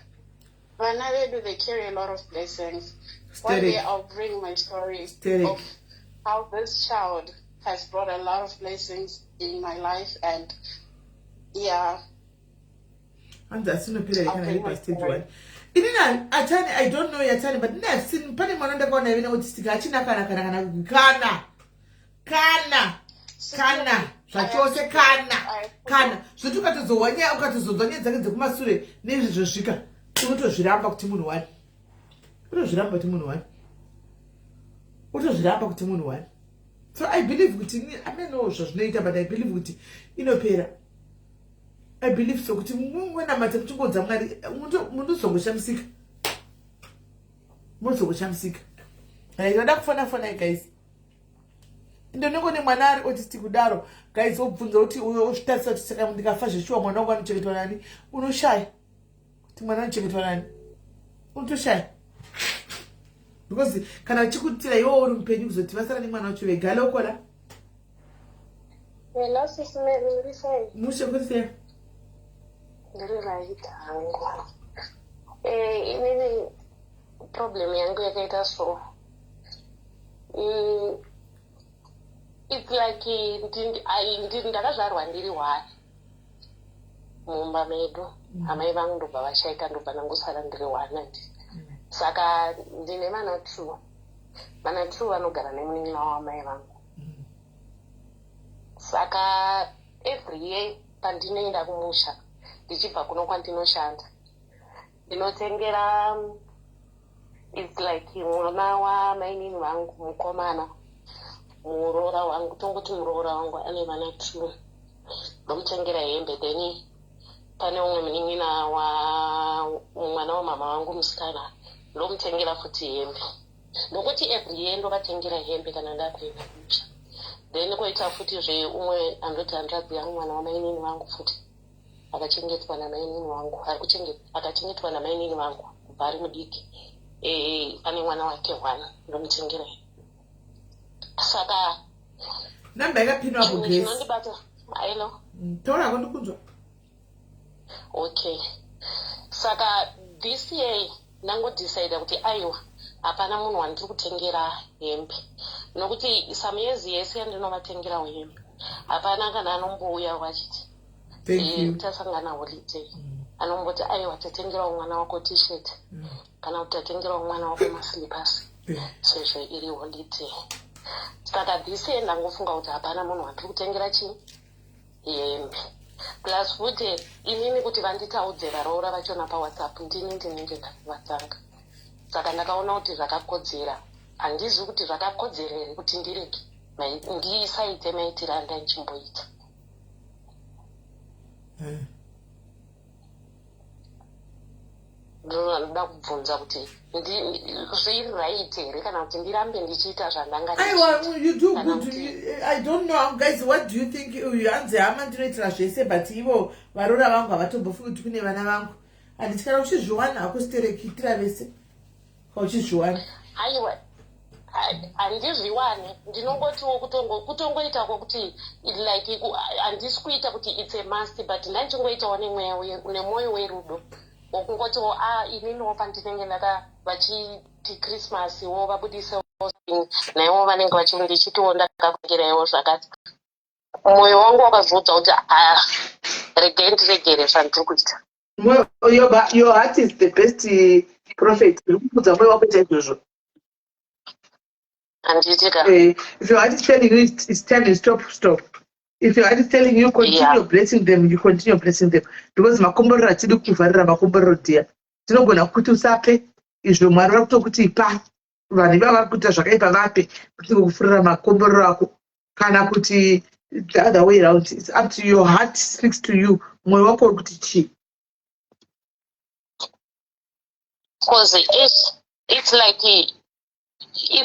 Vana vedu, they carry a lot of blessings. One day I'll bring my story of how this child has brought a lot of blessings in my life, and yeah. Hanzi asinopera kana iri pastage one. Inini atani, I don't know yatani, but ini seen pane mwana ndakaona ive neautistic, achina kana kana kana kana kana kana zvachose, kana kana zvoti ukatozowanya, ukatozonzwa nyaya dzake dzekumasure nezvizvosvika, unotozviramba kuti munhu wani, unotozviramba kuti munhu wani, utozviramba kuti munhu wani. So I believe kuti, ameno zvazvinoita, but I believe kuti inopera. I believe so, kuti mungonamata muchingodza Mwari, munozongoshamisika, munozongoshamisika. Vada kufona, fonai, guys. Ndonenge nemwana ari autistic kudaro, guys, wobvunza kuti uyo ozvitarisa kuti saka ndikafa zveshuwa, mwana wangu anochengetwa nani? Unoshaya kuti mwana anochengetwa nani, unotoshaya, because kana achikutira iwo uri mupenyu, kuzoti vasara nemwana wacho vega. Lokola. Hello, Sis Melly, uri sei? Mushe, kuri sei? Ndiri right hangu. Inini problem yangu yakaita so. It's like ndakazvarwa ndiri one mumba medu. Amai vangu ndobva vashaika, ndobva ndangosara ndiri one andi. Saka ndine vana two. Vana two vanogara nemunin'ina wamai vangu. Saka every year pandinoenda kumusha ndichibva kuno kwandinoshanda, ndinotengera, it's like, mwana wamainini vangu mukomana, muroora wangu, tongoti muroora wangu ane vana two, ndomutengera hembe. Then pane umwe munin'ina wa mwana wamama vangu musikana, ndomutengera futi hembe. Nokuti every year ndovatengera hembe kana ndakuenda kumusha. Then koita futi zveumwe andoti hanzvadzi yangu, mwana wamainini vangu futi, akachengetwa namainini vangu, akachengetwa namainini vangu kubva ari mudiki. Ane mwana wake one, ndomutengera. Saka Namba yakapinwa apo. chinhu Grace. chinondibata, hello? Taurako, ndikunzwa. Okay, saka this year ndangodecida kuti aiwa, hapana munhu wandiri kutengera hembe, nokuti some years yese yandinovatengerawo hembe, hapana kana anombouya wachiti Thank you. Tasangana holiday, anomboti, "Aiwa, tatengerawo mwana wako T-shirt," kana kuti, "Tatengerawo mwana wako maslippers," sezvo iri holiday. Saka this year ndangofunga kuti hapana munhu wandiri kutengera chii, hembe. Plus futi inini kuti vanditaudze varoora vachona paWhatsApp, ndini ndinenge ndakavatanga. Saka ndakaona kuti zvakakodzera, handizivi kuti zvakakodzera here kuti ndirege ndisaite maitiro andaichimboita. Ndinoda kubvunza kuti zviri right here kana kuti ndirambe ndichiita zvandanga Aiwa, you do Kana good. kuti I don't know, guys, what do you think? Uyu hanzi, "Hama, ndinoitira zvese, but ivo varoora vangu havatombofungi kuti kune vana vangu." Handiti kana uchizviwana hakusiterekitira vese ka uchizviwana? Aiwa, handizviwani. Ndinongotiwo kutongoita kwokuti like handisi kuita kuti it's a must, but ndandichingoitawo nemweya nemwoyo werudo wokungotiwo a ininiwo pandinenge ndaka vachiti Christmas wo vabudisewo, naivo vanenge vachindichitiwo ndakakugeraiwo zvakati. Mwoyo wangu wakazviudza kuti a regai ndiregere zvandiri kuita. Your heart is the best prophet. Iri kukudza mwoyo wako chaizvozvo. Handiti ka? If your heart is telling you it's time to stop, stop. If your heart is telling you continue blessing them, you continue blessing them, because makomborero hatidi kuvharira makomborero dhiya. Tinogona kuti usape izvo Mwari vari kutokuti ipa. Vanhu ivava vari kuita zvakaipa, vape kuti kufurira makomborero ako, kana kuti the other way round. It's up to your heart speaks to you. Mwoyo wako uri kuti chii? Because it's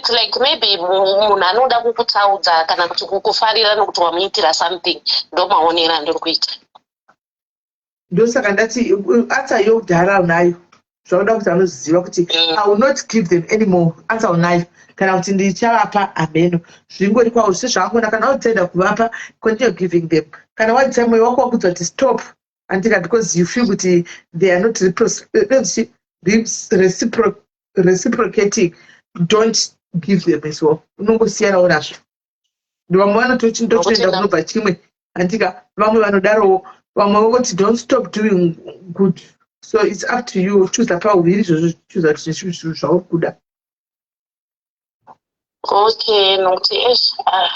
like maybe munhu anoda kukutaudza kana kuti kukufarira nokuti wamuitira something. Ndo maonero andiri kuita. Ndosaka ndati answer yokudhara unayo, zvakuda kuti anoziva kuti "I will not give them anymore." Answer unayo, kana kuti ndichavapa hameno, zvingori kwavo sezvaangona. Kana wadecida kuvapa, continue giving them. Kana wadecida, mwoyo wako wakudza kuti stop, andika, because you feel kuti they are not reciprocating, don't give them as well. Unongosiyanawo nazvo. Vamwe vanototi ndotoenda kunobva chimwe, andika. Vamwe vanodarowo, vamwe vongoti don't stop doing good. So it's up to you. Chuza pahuviri izvozvo, chuza kuti zvauri kuda. Okay, nokuti esh, ah,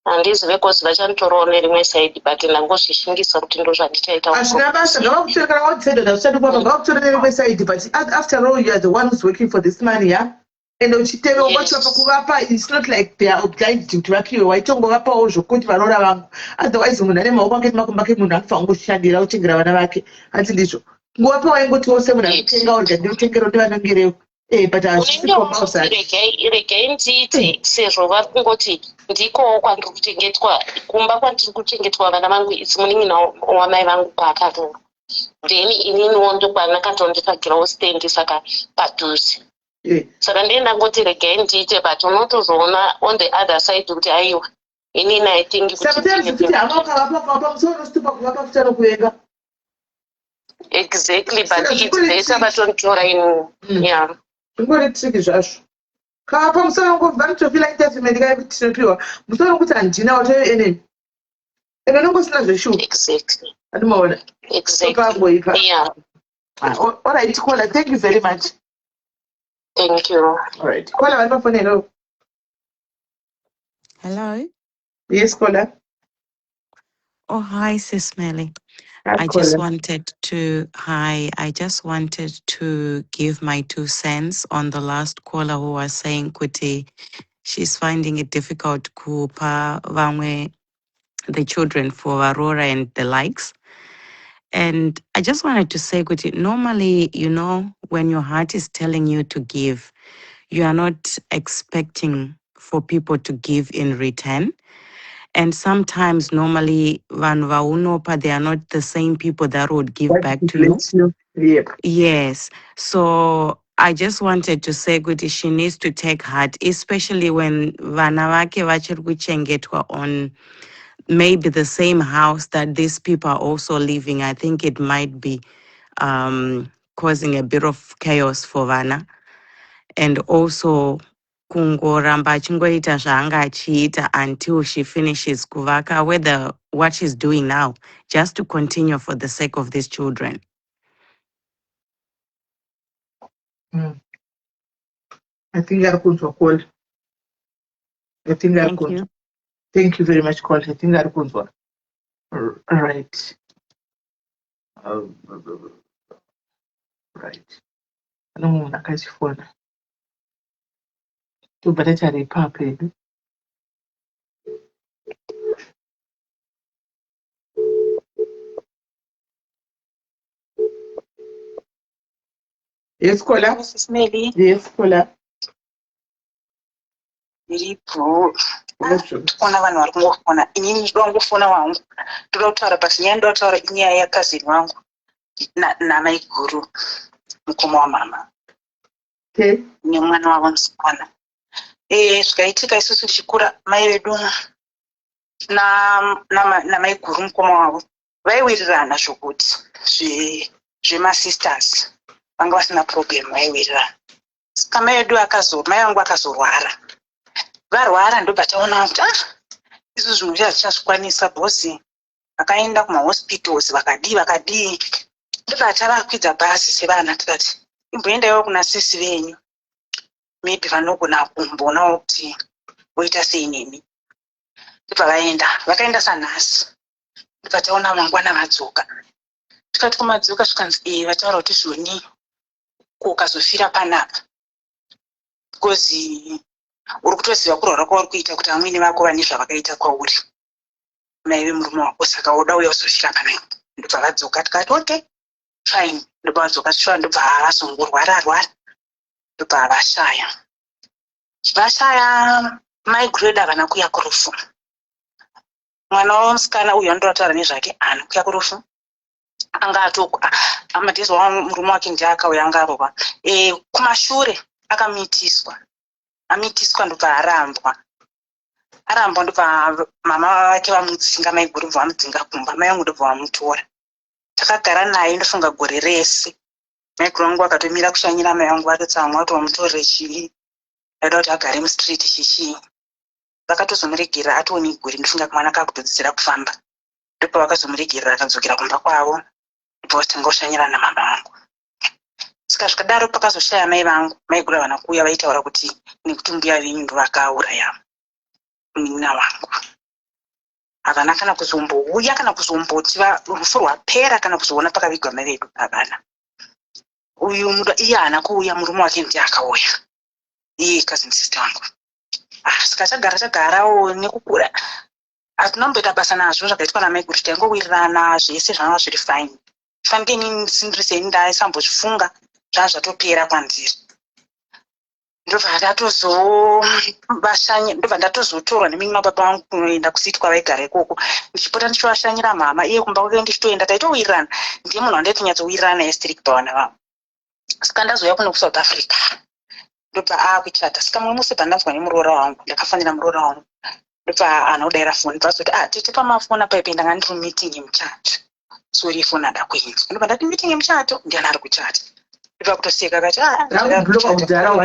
handizivi cause vachanditorawo nerimwe side, but ndangozvishingisa kuti ndo zvandichaita. Hazvina basa, ngavakutora. Kana wadecida hazvichadi kuvapa, ngavakutora nerimwe side. But after all, you are the one who's working for this money, ya, and uchiteva ungachivapa kuvapa, it's not like they are obliged kuti vapiwe. Waitongovapawo zvokuti varoora vangu. Otherwise munhu ane maoko ake nemakumbo ake, munhu anofanira kungoshandira kuchengera vana vake, hanzi ndizvo? Kungovapa waingoti wose munhu akutenga, orga ndinotengera, ndivanongerewo, but hazvisi compulsory. Regai ndiite sezvo vari kungoti ndikowo kwandiri kuchengetwa, kumba kwandiri kuchengetwa vana vangu. Its munin'ina wamai vangu kwaakaroora, then ininiwo ndokwanakatonditsvagirawo stand, saka padhuze. Saka ndiye ndangoti regai ndiite, but unotozoona on the other side kuti aiwa, inini I think kuti Sometimes kuti hama ukavapa, ukavapa musoro unositupa kuvapa futi anokuvenga. Exactly, but Saka it's zvingori better tricky. Vatonditora inini. Yeah. Zvingori tricky zvazvo. Kavapa musoro, vanotofila entitlement kai kuti tinopiwa musoro wekuti handina, watove enemy, ende unenge usina zveshuwa. Andimaona? Pangoipa. Alright caller, thank you very much. Thank you. Alright, caller vari pafoni, hello. Hello. Yes, caller. Oh, hi, Sis Melly. Hi, I just caller. Wanted to, hi, I just wanted to give my 2 cents on the last caller who was saying kuti she's finding it difficult kupa vamwe the children for varoora and the likes. And I just wanted to say, kuti, normally, when your heart is telling you to give, you are not expecting for people to give in return. And sometimes, normally, vanhu vaunopa, they are not the same people that would give God back to you. Bless you. Yep. Yes. So I just wanted to say kuti she needs to take heart, especially when vana vake vachiri kuchengetwa on maybe the same house that these people are also living. I think it might be causing a bit of chaos for vana. And also Kungoramba achingoita zvaanga achiita until she finishes kuvaka, whether what she's doing now, just to continue for the sake of these children. I think ari kunzwa call. I think ari Thank kunzwa. you. Thank you very much, call. I think ari kunzwa. Right. Right. Pane mumwe munhu akachifona. Tobva taita ipapo hedu. Yes, caller. Mrs. Melly, Yes, caller. ndiripo. Tikuona vanhu vari kungofona. Inini ndinoda kungofona wangu. Ndoda kutaura but nyaya ndoda kutaura inyaya yakazini wangu namaiguru mukoma wamama nemwana wavo musikana. Zvikaitika isusu tichikura mai vedu namaiguru mukoma wavo vaiwirirana zvokuti zvemasisters vanga vasina problem, vaiwirirana. Saka mai vedu mai vangu akazorwara, varwara, ndobva taona kuti ah, isu zvinhu zviya zvichazvikwanisa because vakaenda kumahospitals, vakadii vakadii. Ndobva tavakwidza bhazi sevana, tikati imboendaiwo kuna sisi venyu, maybe vanogona kumboonawo kuti voita sei nemi. Ndobva vaenda, vakaenda sanhasi. Ndobva taona mangwana vadzoka, tikati kumadzoka, zvikanzi e vataura kuti zvoni ko ukazofira panapa, because uri kutoziva kurwara kwauri kuita kuti amwene vako vane zvavakaita kwauri, mai vemurume wako, saka woda uya uzofira panapa. Ndobva vadzoka, tikati okay, fine. Ndobva vadzoka sure, ndobva vazongorwara rwara, ndobva vashaya. Vashaya, maiguru edu havana kuuya kurufu. Mwana wamusikana uyu andotaura nezvake haana kuuya kurufu, anga amadhezi wavo, murume wake ndiye akauya, anga arova. Kumashure akamitiswa, amitiswa, ndobva arambwa. Arambwa, ndobva mama vake vamudzinga, maiguru bva vamudzinga kumba. Mai vangu ndobva vamutora, takagara naye ndofunga gore rese. Maiguru vangu vakatomira kushanyira mai vangu, vatotsamwa kuti vamutorere chii, vaida kuti agare mustreet chichii. Vakatozomuregerera atione gore, ndofunga kamwana kakutodzidzira kufamba, ndopavakazomuregerera akadzokera kumba kwavo, ndobva vatanga kushanyira namama vangu. Saka zvikadaro, pakazoshaya mai vangu, maiguru havana kuuya. Vaitaura kuti nekuti mbuya venyu ndovakauraya munin'ina wangu. Havana kana kuzombouya, kana kuzomboti rufu rwapera, kana kuzoona pakavigwa mai vedu, havana. Uyu iye haana kuuya, murume wake ndiye akauya, iye cousin sister wangu. Ah, saka tagara tagarawo nekukura, hatina kumboita basa nazvo zvakaitwa namaiguru. Taingowirirana, zvese zvanga zviri fine. Fanike inini sindiri seni ndaisambozvifunga, zvanga zvatopera kwandiri. Ndobva ndatozotorwa nemunin'ina wababa vangu kunoenda kusiti kwavaigara ikoko, ndichipota ndichivashanyira mama, iye kumba kwake ndichitoenda. Taitowirirana, ndiye munhu wandaitonyatsowirana naye strict pavana vavo. Saka ndazouya kuno kuSouth Africa, ndobva akuchata. Saka mumwe musi bva ndanzwa nemuroora wangu, ndakafanira muroora wangu, ndobva anodaira foni, bva azoti, "Ah, tete, pamafoni paipe ndanga ndiri mumeeting yemuchato, sorry, foni hada kuinzwa." Ndobva ndati, "Meeting yemuchato? Ndiani ari kuchata?" Ndobva kutoseka akati, "Ah, Ndakubloka kudhara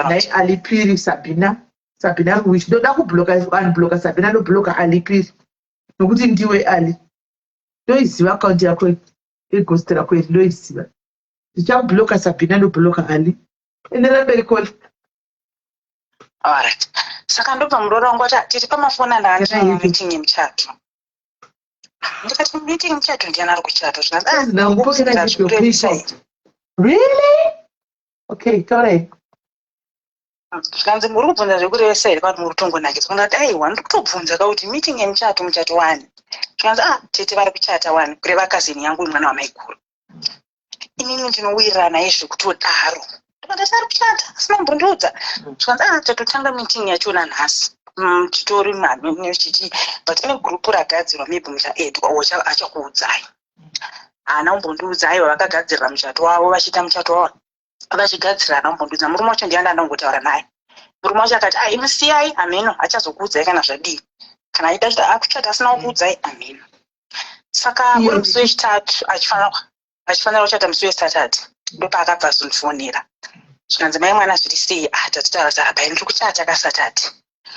naye Alipiri Sabina, Sabina Ruish. Ndoda kubloka, unbloka Sabina, ndobloka Alipiri nokuti ndiwe Ali. Ndoiziva akaunti yako yeghost rako iri, ndoiziva. Ndichabloka Sabina, ndobloka Ali. Enderera mberi, caller. Alright, saka ndobva muroora wangu ati, "Tiri pamafoni, andanga ndiri mumeeting yemuchato." Ndikati, "Meeting yemuchato? Ndiani ari kuchata?" Zvikanzi, Now, can I get your PayPal? Really? Okay, taurai. Zvikanzi, "Muri kubvunza zvekurevesa here kana muri kutongonakidzwa?" Ndikati, "Aiwa, ndiri kutobvunza kakuti meeting yemuchato, muchato wani?" Zvikanzi, "Ah, tete vari kuchata wani," kureva kazini yangu, mwana wamaiguru. Inini ndinowirirana naye zvekutodaro. Ndikati, "Ari kuchata asina kumbondiudza?" Zvikanzi, "Ah, tatotanga meeting yachona nhasi." Titori chichi, but ine gurupu ragadzirwa, maybe muchaedwa, achakuudzai. Haana kumbondiudza. Aiwa, vakagadzirira muchato wavo, vachiita muchato wavo vachigadzira, haana kumbondiudza. Murume wacho ndiye andangongotaura naye. Murume wacho akati, "Ai, musiyai, hameno achazokuudzai kana zvadii, kana aida akuchata asina kukuudzai, hameno." Saka uri musi wechitatu, achifanira kuchata musi weSaturday, ndopaakabva azondifonera. Zvikanzi, "Mai mwana, zviri sei?" "Ah, tatitaura tara pai, ndiri kuchata kaSaturday."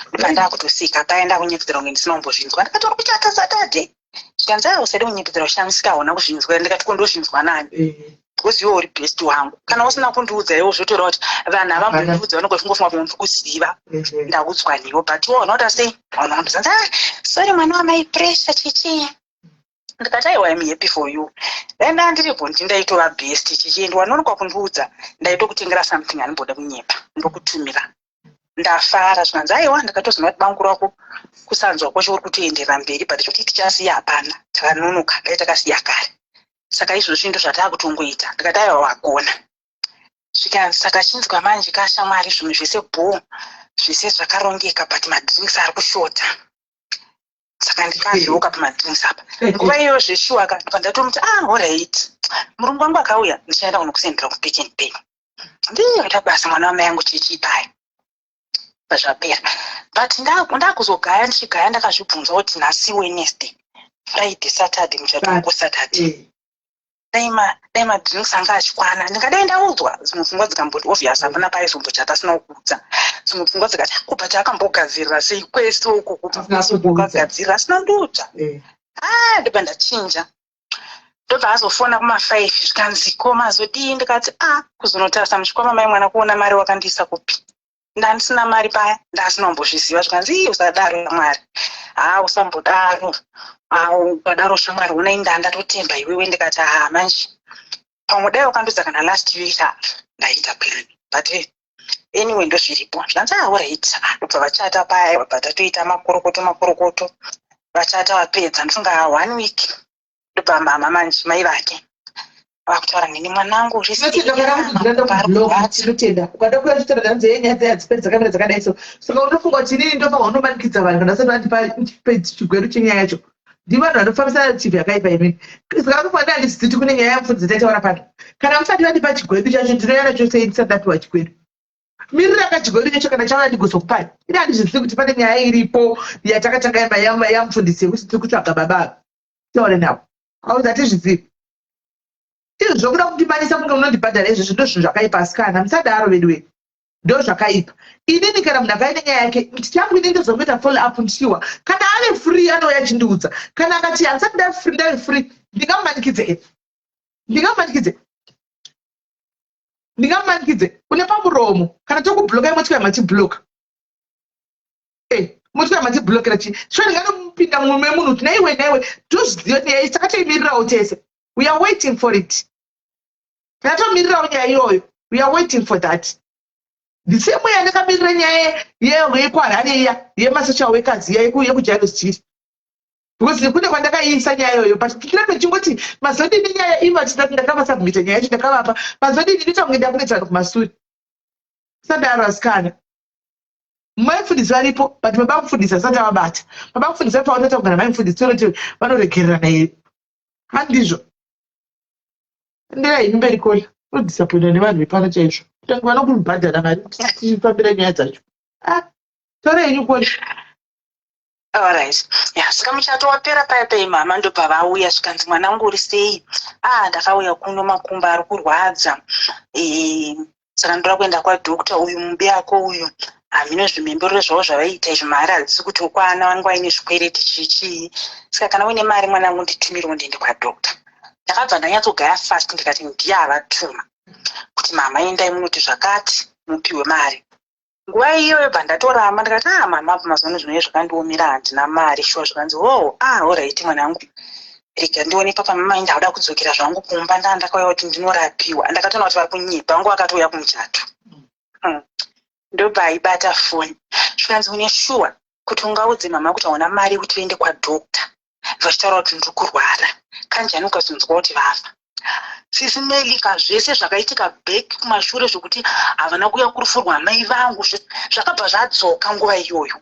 Ndobva ndakutoseka paya, ndakunyepudzira kunge ndisina kumbozvinzwa. Ndikati, "Uri kuchata Saturday?" Zvikanzi, "A, usade kunyepudzira kushamisika, hauna kuzvinzwa." Ndikati, "Ko ndozvinzwa nani?" Because iwe uri best wangu. Kana usina kundiudza iwo, zvotoreva kuti vanhu havambondiudza, vanonge vachingofunga kuti ndiri kuziva, ndaudzwa newo. But iwe hauna kuita sei, hauna kundizanzi. "Ah, sorry mwana wamai, pressure chichi." Ndikati, "Aiwa, I'm happy for you." Dai ndaa ndiripo, ndindaitova best chichi, and wanonoka kundiudza, ndaitokutengera something. Handimboda kunyepa, ndokutumira. Ndafara. Zvikanzi, "Aiwa, ndakatoziva kuti bangu rako kusanzwa kwacho uri kutoenderera mberi, but chokuti tichasiya hapana, takanonoka, dai takasiya kare. Saka izvozvi ndo zvataakutongoita." Ndikati, "Aiwa, wagona." Zvikanzi, "Saka chinzwa manje kashamwari, zvimwe zvese bho, zvese zvakarongeka, but madrinks ari kushota." Saka ndikazviuka pamadrinks apa nguva iyoyo zveshuwa ka. Ndobva ndatomuti, "Ah, alright, murungu wangu akauya, ndichaenda kunokusendera kuPick n Pay." Ndiyoita basa mwana wamai yangu chichipai pazvapera. But ndakuzogaya, ndichigaya, ndakazvibvunza kuti nhasi Wednesday, Friday, Saturday, muchato wangu Saturday. Dai madrinks anga achikwana, ndingadai ndaudzwa. Dzimwe pfungwa dzikamboti, obvious, hapana paizombochata asina kuudza. Dzimwe pfungwa dzikati, kubva chaakambogadzirira sei kwese uku, kubva kwese uku akagadzirira asina kundiudza? Ah, ndobva ndachinja. Ndobva azofona kuma5, zvikanzi, "Ko mazodii?" Ndikati, "A, kuzonotarisa muchikwama mai mwana kuona mari wakandiisa kupi, ndandisina mari paya, ndasina kumbozviziva." Zvikanzi, "Ii, usadaro mwari, ha, usambodaro, ukadaro shamwari, unai ndaa ndatotemba iwewe." Ndikati, "Ha, manje pamwe dai wakandudza kana last week, ndaita plan, but anyway, ndozviripo." Zvanzi, "Alright." Ndobva vachata paya, vabva tatoita makorokoto, makorokoto. Vachata, vapedza, ndofunga one week, ndobva mama manje, mai vake, vakutaura neni, "Mwanangu." Tinotenda. Ukada kuya uchitaura nhanzi yenyaya dzadziperi dzakamira dzakadai so, saka unofunga kuti inini ndofanwa unomanikidza vanhu kana vasati vandipa chigweru chenyaya yacho? Ndi vanhu vanofambisa narrative yakaipa imini. Saka vanofanira handiziti kune nyaya yamufundisi taitaura pano. Kana musati vandipa chigweru chacho, ndinoya nacho sei ndisati ndapiwa chigweru? Mirira kachigweru chacho, kana chauya ndigozokupai. Ini handizvizivi kuti pane nyaya iripo yatakatanga yamufundisi yekuti tiri kutsvaga baba, taure navo. Auzi, hatizvizivi izvo zvokuda kundimanisa kunge unondibhadhara. Izvozvo ndo zvinhu zvakaipa, asikana, musadaro veduwe, ndo zvakaipa. Inini kana munhu akaine nyaya yake changu, inini ndozongoita follow up ndichiwa. Kana ave free, anouya achindiudza. Kana akati handisati ndave free, ndave free, ndingamumanikidze e ndingamumanikidze? Ndingamumanikidze? Une pamuromo. Kana tokubloka, motya machibloka e motya machiblokera chi so ndinganomupinda mumwe munhu kuti naiwe, naiwe, tozviziva kuti nyaya takatoimirirawo tese. We are waiting for it. Takatomirirawo nyaya iyoyo. We are waiting for that, the same way andakamirira nyaya yekwaHarare iya yemasocial workers iya yekuJairos Jiri, because kune kwandakaiisa nyaya iyoyo. But tirambe tichingoti mazodini nyaya ivo, achitati ndakavasubmita nyaya yacho, ndakavapa mazodini, ndoita kunge ndakunetsa vanhu kumasuri. Sadaro asikana, mai mufundisi varipo, but baba mufundisi asati avabata. Baba mufundisi vapavatata kugara mai mufundisi, toroti vanoregererana here? Handizvo. Ndira ini mberi kola unodisappointa nevanhu vepano chaizvo, kutange vanokubhadhara mari tichifambira nyaya dzacho. Ah, taura henyu kola. Alright, ya, saka muchato wapera paya pai, mama ndobva vauya. Zvikanzi, "Mwanangu, uri sei?" "Ah, ndakauya kuno, makumbo ari kurwadza, saka ndoda kuenda kwadoctor. Uyu mubi ako uyu, hamino zvimhemberero zvavo zvavaiita izvi, mari hadzisi kuti ukwana, vange vaine zvikwereti chichii. Saka kana uine mari mwanangu, nditumirewo ndiende kwadoctor." Ndakabva ndanyatsogaya fast, ndikati ndiye avatuma kuti, "Mama, endai munoti zvakati, mupiwe mari." Nguva iyoyo bva ndatoramba, ndikati, "Ah, mama, mazuva ano zvinove zvakandiomera, handina mari shuwa." Zvikanzi, "Oh, ah, alright mwanangu, rega ndione papa." "Mama, ndakuda kudzokera zvangu kumba, ndaa ndakauya kuti ndinorapiwa." Ndakatoona kuti vari kunyepa, vangu vakatouya kumuchato. Ndobva aibata foni. Zvikanzi, "Une shuwa kuti ungaudze mama kuti hauna mari yekuti uende kwadoctor, vachitaura kuti ndiri kurwara? Kanjani ukazonzwa kuti vafa?" Sisi Melika, zvese zvakaitika back kumashure zvokuti havana kuuya kurufurwa mai vangu, zvakabva zvadzoka nguva iyoyo.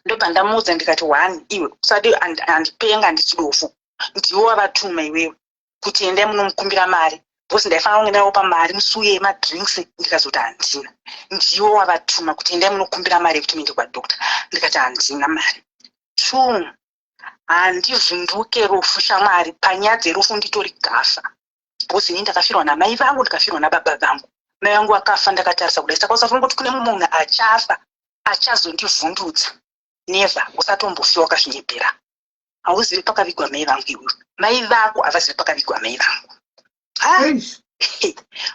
Ndobva ndamuudza, ndikati, "One, iwe usadi handipenga, handisi dofu. Ndiwe wavatuma iwewe kuti endai munomukumbira mari, because ndaifanira kunge ndavaopa mari musuye yemadrinks, ndikazoti handina. Ndiwe wavatuma kuti endai munokumbira mari yekuti muende kwadoctor." Ndikati, "Handina mari. Two, handivhunduke rufu shamwari. Panyaya dzerufu nditori gafa, because ini ndakafirwa namai vangu, ndikafirwa nababa vangu." Mai vangu vakafa ndakatarisa kudai, saka usafunga kuti kune mumwe munhu achafa achazondivhundutsa. Never, usatombofi wakazvinyepera. Hauzivi pakavigwa mai vangu iwewe, mai vako havazivi pakavigwa mai vangu. Ha,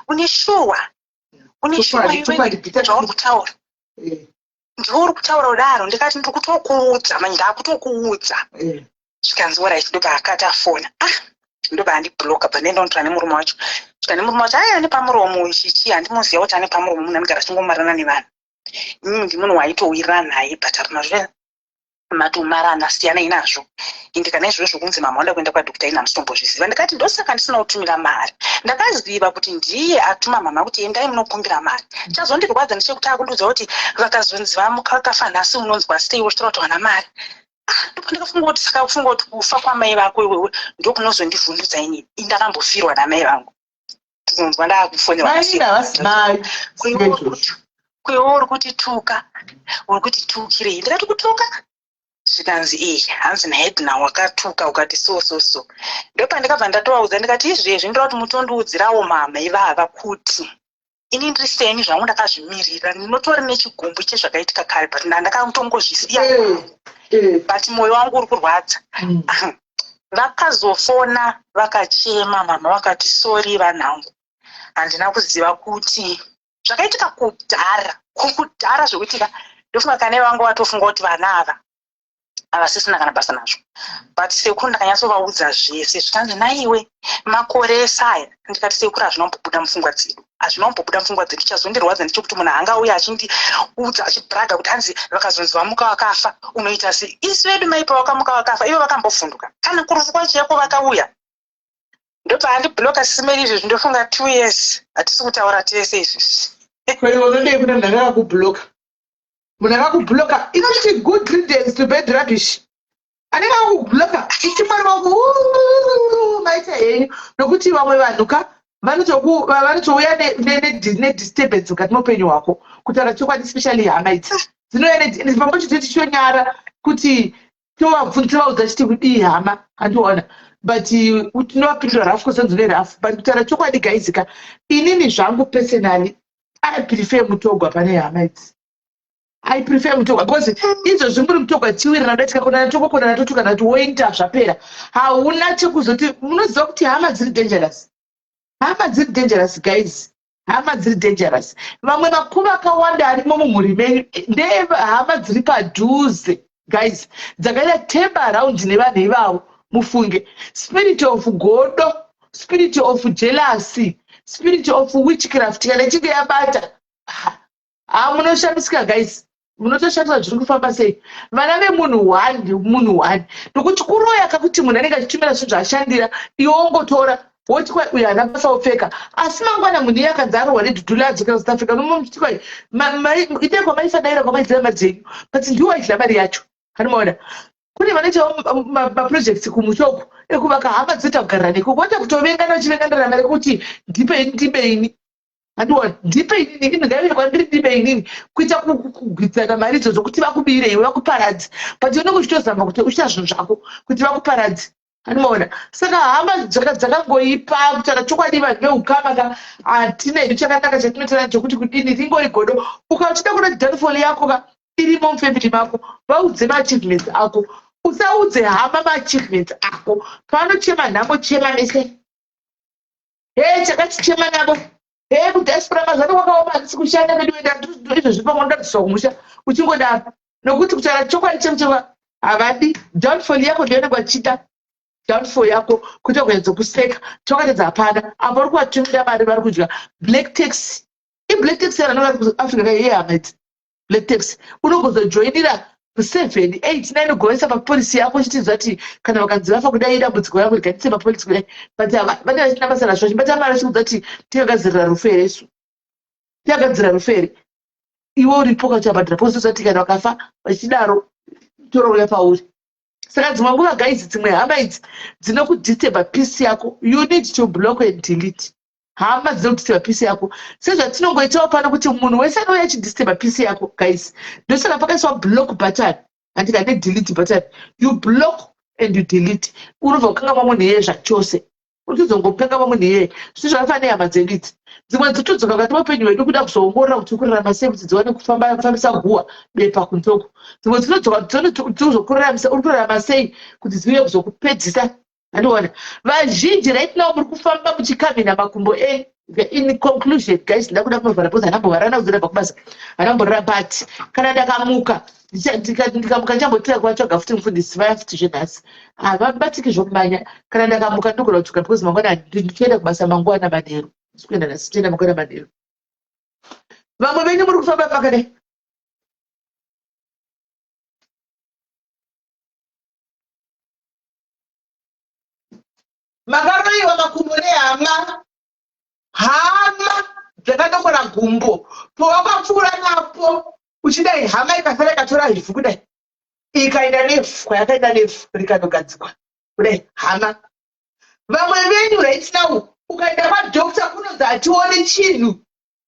une shuwa, une shuwa iwewe zvauri kutaura? Ndiwe uri kutaura kudaro? Ndikati, "Ndiri kutokuudza manje, ndakutokuudza." Zvikanzi, "Alright." Ndobva akati afona, ah, ndobva andibloka. Bva ndaenda kunotaura nemurume wacho. Svika nemurume wacho, ai, ane pamuromo chichi, handimuziva kuti ane pamuromo. Munhu anogara achingomarana nevanhu. Inini ndimunhu waitowirirana naye, but mazve matomarana, siyanai nazvo. Ende kana izvozvo kunzi mama wanda kuenda kwadoctor, ina hamusitombozviziva. Ndikati, "Ndosaka ndisina kutumira mari. Ndakaziva kuti ndiye atuma mama kuti endai munokumbira mari." Chazondirwadza ndechekuti akundiudza kuti vakazonzi vamuka vakafa nhasi, unonzwa sei uchitaura kuti wana mari? Ah, ndipo ndikafunga kuti saka kufunga kuti kufa kwamai vako iwewe ndokunozondivhundutsa inini? Indakambofirwa namai vangu, tizonzwa ndaakufonerwa. Mai havasi mai. Kwewe uri kuti tuka, uri kuti tukirei? Ndikati, "Kutuka?" Zvikanzi, "Iyi hanzi naEdna wakatuka ukati so so so." Ndopandikabva ndatovaudza, ndikati, "Izvezvi ndoda kuti mutondiudzirawo mama ivava kuti ini ndiri seni zvangu, ndakazvimirira. Ndinotori nechigumbu chezvakaitika kare, but ndakatongozvisiya, but mwoyo wangu uri kurwadza." Vakazofona vakachema mama, vakati, "Sorry vanhangu, handina kuziva kuti zvakaitika kudhara kudhara." Zvekuti ka, ndofunga kana vanga vatofunga kuti vana ava havasisina kana basa nazvo, but sekuru ndakanyatsovaudza zvese. Zvikanzi, "Naiwe, makore ese aya?" Ndikati, "Sekuru, hazvina kumbobuda mupfungwa dzedu, hazvina kumbobuda mupfungwa dzedu. Chazondirwadza ndechekuti munhu angauya achindiudza, achibraga kuti hanzi vakazonzi vamuka vakafa, unoita sei? Isu vedu mai pavakamuka vakafa, ivo vakambovhunduka kana kurufu kwacho vakauya?" Ndobva andibloka sisimeri. Izvezvi ndofunga 2 years hatisi kutaura tese izvezvi. Kwaiwe unodei kuna munhu akakubloka? Munhu akakubloka inoti good riddance to bad rubbish. Anenge akakubloka, iti Mwari wangu maita henyu, nokuti vamwe vanhu ka vanotouya nedisturbance mukati meupenyu hwako. Kutaura chokwadi, especially hama idzi dzinouya pamwe chete, tichitonyara kuti tovabvunza, vaudza chiti kudii hama, handiona, but tinovapindura rough, kusanzi nerough. But kutaura chokwadi, guys ka, inini zvangu personally I prefer mutogwa pane hama idzi. I prefer mutogwa because izvozvi muri mutogwa, chiwirirana datika konana, tokokonana, totukana, kuti woita zvapera, hauna chekuzoti. Munoziva kuti hama dziri dangerous, hama dziri dangerous, guys, hama dziri dangerous. Vamwe makuva akawanda arimo mumhuri menyu ndehama dziri padhuze, guys, dzakaita temba around nevanhu ivavo. Mufunge spirit of godo, spirit of jealousy, spirit of witchcraft kana ichinge yabata, ha, munoshamisika, guys, munotoshandisa zviri kufamba sei. Vana vemunhu one, munhu one, nokuti kuroya kakuti munhu anenge achitumira zvinhu zvaashandira, iwe wongotora, woti kwai uyu haana basa, wopfeka. Asi mangwana munhu iye akanzi arohwa nedhudhula, adzokera South Africa, nomuchiti kwai idai kwamaifadaira, kwamaidzira mari dzenyu, but ndiwo aidya mari yacho. Hanimaona kune vanoitawo maprojects kumusha uku ekuvaka, hama dzoita kugarira neko, voita kutovengana, vachivenganira mari yekuti ndipe, ndibe ini, handiona, ndipe inini, ini ngaive kwandiri, ndibe inini, kuita kugwidzana mari idzodzo kuti vakubire iwe, vakuparadze. But unenge uchitozama kuti uchiita zvinhu zvako kuti vakuparadze. Handimaona? Saka hama dzakangoipa. Kutaura chokwadi, vanhu veukama ka, hatina hedu chakanaka chatinotaura chokuti kudini, ringori godo. Ukachida kuda downfall yako ka, irimo mufamily mako, vaudze maachievements ako. Usaudze hama maachievements ako. Pavanochema nhamo, chema mese. He, chakachichema navo. He, kudiaspora mazano kwakaoma, handisi kushanda vedu, izvozvi pamwe ndodzosa kumusha, uchingodaro, nokuti kutaura chokwadi chemuchema, havadi downfall yako. Ndionenge vachida downfall yako kuita kunyatsokuseka. Chakatedza hapana apo uri kuvatumira mari, vari kudya black tax. Iblack tax yavanhu vari kuAfrica yehama idzi. Black tax unogozojoinira 7, 8, 9, ugovesa papolicy yako, uchitiziva kuti kana vakanzi vafa kudai, dambudziko rako rigaitise papolicy kudai. But vanenge vachina basa nazvo, vachibata mari, vachikudza kuti tingagadzirira rufu here isu, tingagadzirira rufu here iwe uripo kachabhadhira posozati kana vakafa vachidaro torouya pauri. Saka dzimwe nguva, guys, dzimwe hama idzi dzinokudisturba peace yako. You need to block and delete hama dzinokudisturba peace yako, sezvatinongoitawo pano kuti munhu wese anouya achidisturba peace yako, guys. Ndosaka pakaiswa block button, handika, nedelete button. You block and you delete, unobva kukanga munhu iyeye zvachose, unotozongopanga munhu iyeye. Zvino zvakafanana nehama dzedu idzi. Dzimwe dzotodzoka mukati meupenyu hwedu kuda kuzoongorora kuti kurarama sei kuti dziwane kufamba kufambisa guwa bepa kunzoko. Dzimwe dzinodzoka dzozokuraramisa uri kurarama sei kuti dziuye kuzokupedzisa. Andiona vazhinji right now muri kufamba muchikamhina makumbo enyu. In conclusion guys, ndakuda kunovhara because handambovarana kuzorabva kubasa, handamborara, but kana ndakamuka ndikamuka ndichambotira kuvatsvaga futi mufundisi vaya futi zvenhasi havabatiki zvokumanya. Kana ndakamuka ndinogona kudzoka because mangwana ndichienda kubasa mangwana manheru, ndikuenda nhasi, tienda mangwana manheru. Vamwe venyu muri kufamba makadai. Makaroyiwa makumbo nehama, hama dzakadokora gumbo powakapfuura napo uchidai, hama ikasara ikatora ivhu kudai, ikaenda nevhu kwayakaenda, nevhu rikanogadzikwa kudai hama. Vamwe venyu right now ukaenda kwadoctor kunonzi hatione chinhu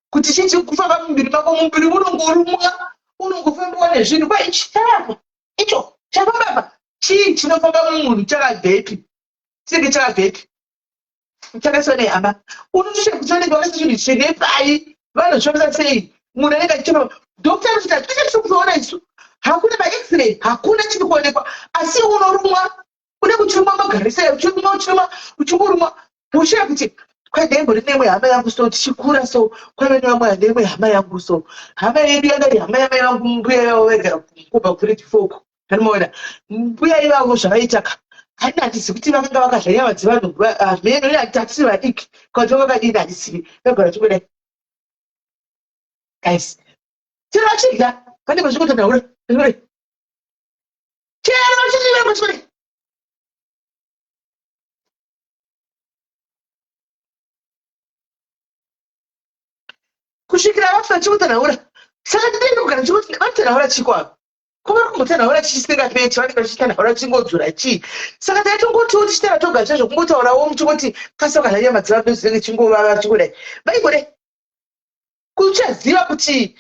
kuti chii chiri kufamba mumuviri mako. Muviri unongorumwa, unongofambiwa nezvinhu. Kwa ichi chakapa, icho chafamba apa, chii chinofamba mumunhu? Chakabvepi? Chinenge chakabvepi? Chakaiswa nehama. Unotosha kuti vanenge vakaisa chinhu chine pai, vanozvifambisa sei? Munhu anenge achichema, doctor anototi hatina chatiri kutoona isu, hakuna max-ray, hakuna chiri kuonekwa, asi unorumwa, une kuchirumwa magarisa, uchirumwa, uchirumwa, uchingorumwa, ushaya kuti kwai ndaimbori neimwe hama yangu so tichikura so, kwaive nevamwe neimwe hama yangu so, hama yedu yanga iri hama yamai vangu, mbuya vavo vaigara kubva kugrade 4 uko. Anomaona mbuya ivavo zvavaita ka, hani handizivi kuti vakanga vakadya nyama dzevanhu hameno, hatisi vadiki kana kuti vakadini, handizivi, vagara vachingodai guys, chero vachidya vanenge vachingotanhaura, vachingodai, chero vachidya vanenge vachingodai kusvikira vafa, vachingotanhaura. Saka ndinenge kugara ndichingoti vanotanhaura chiko ava? Ko vari kumbotanhaura chii chisingaperi chavanenge vachitanhaura chingodzora chii? Saka taitongotiwo tichitaura toga zviya zvokungotaurawo muchingoti kasi vakadya nyama dzevanhu dzinenge chingovava chingodai vaingodai kuchaziva kuti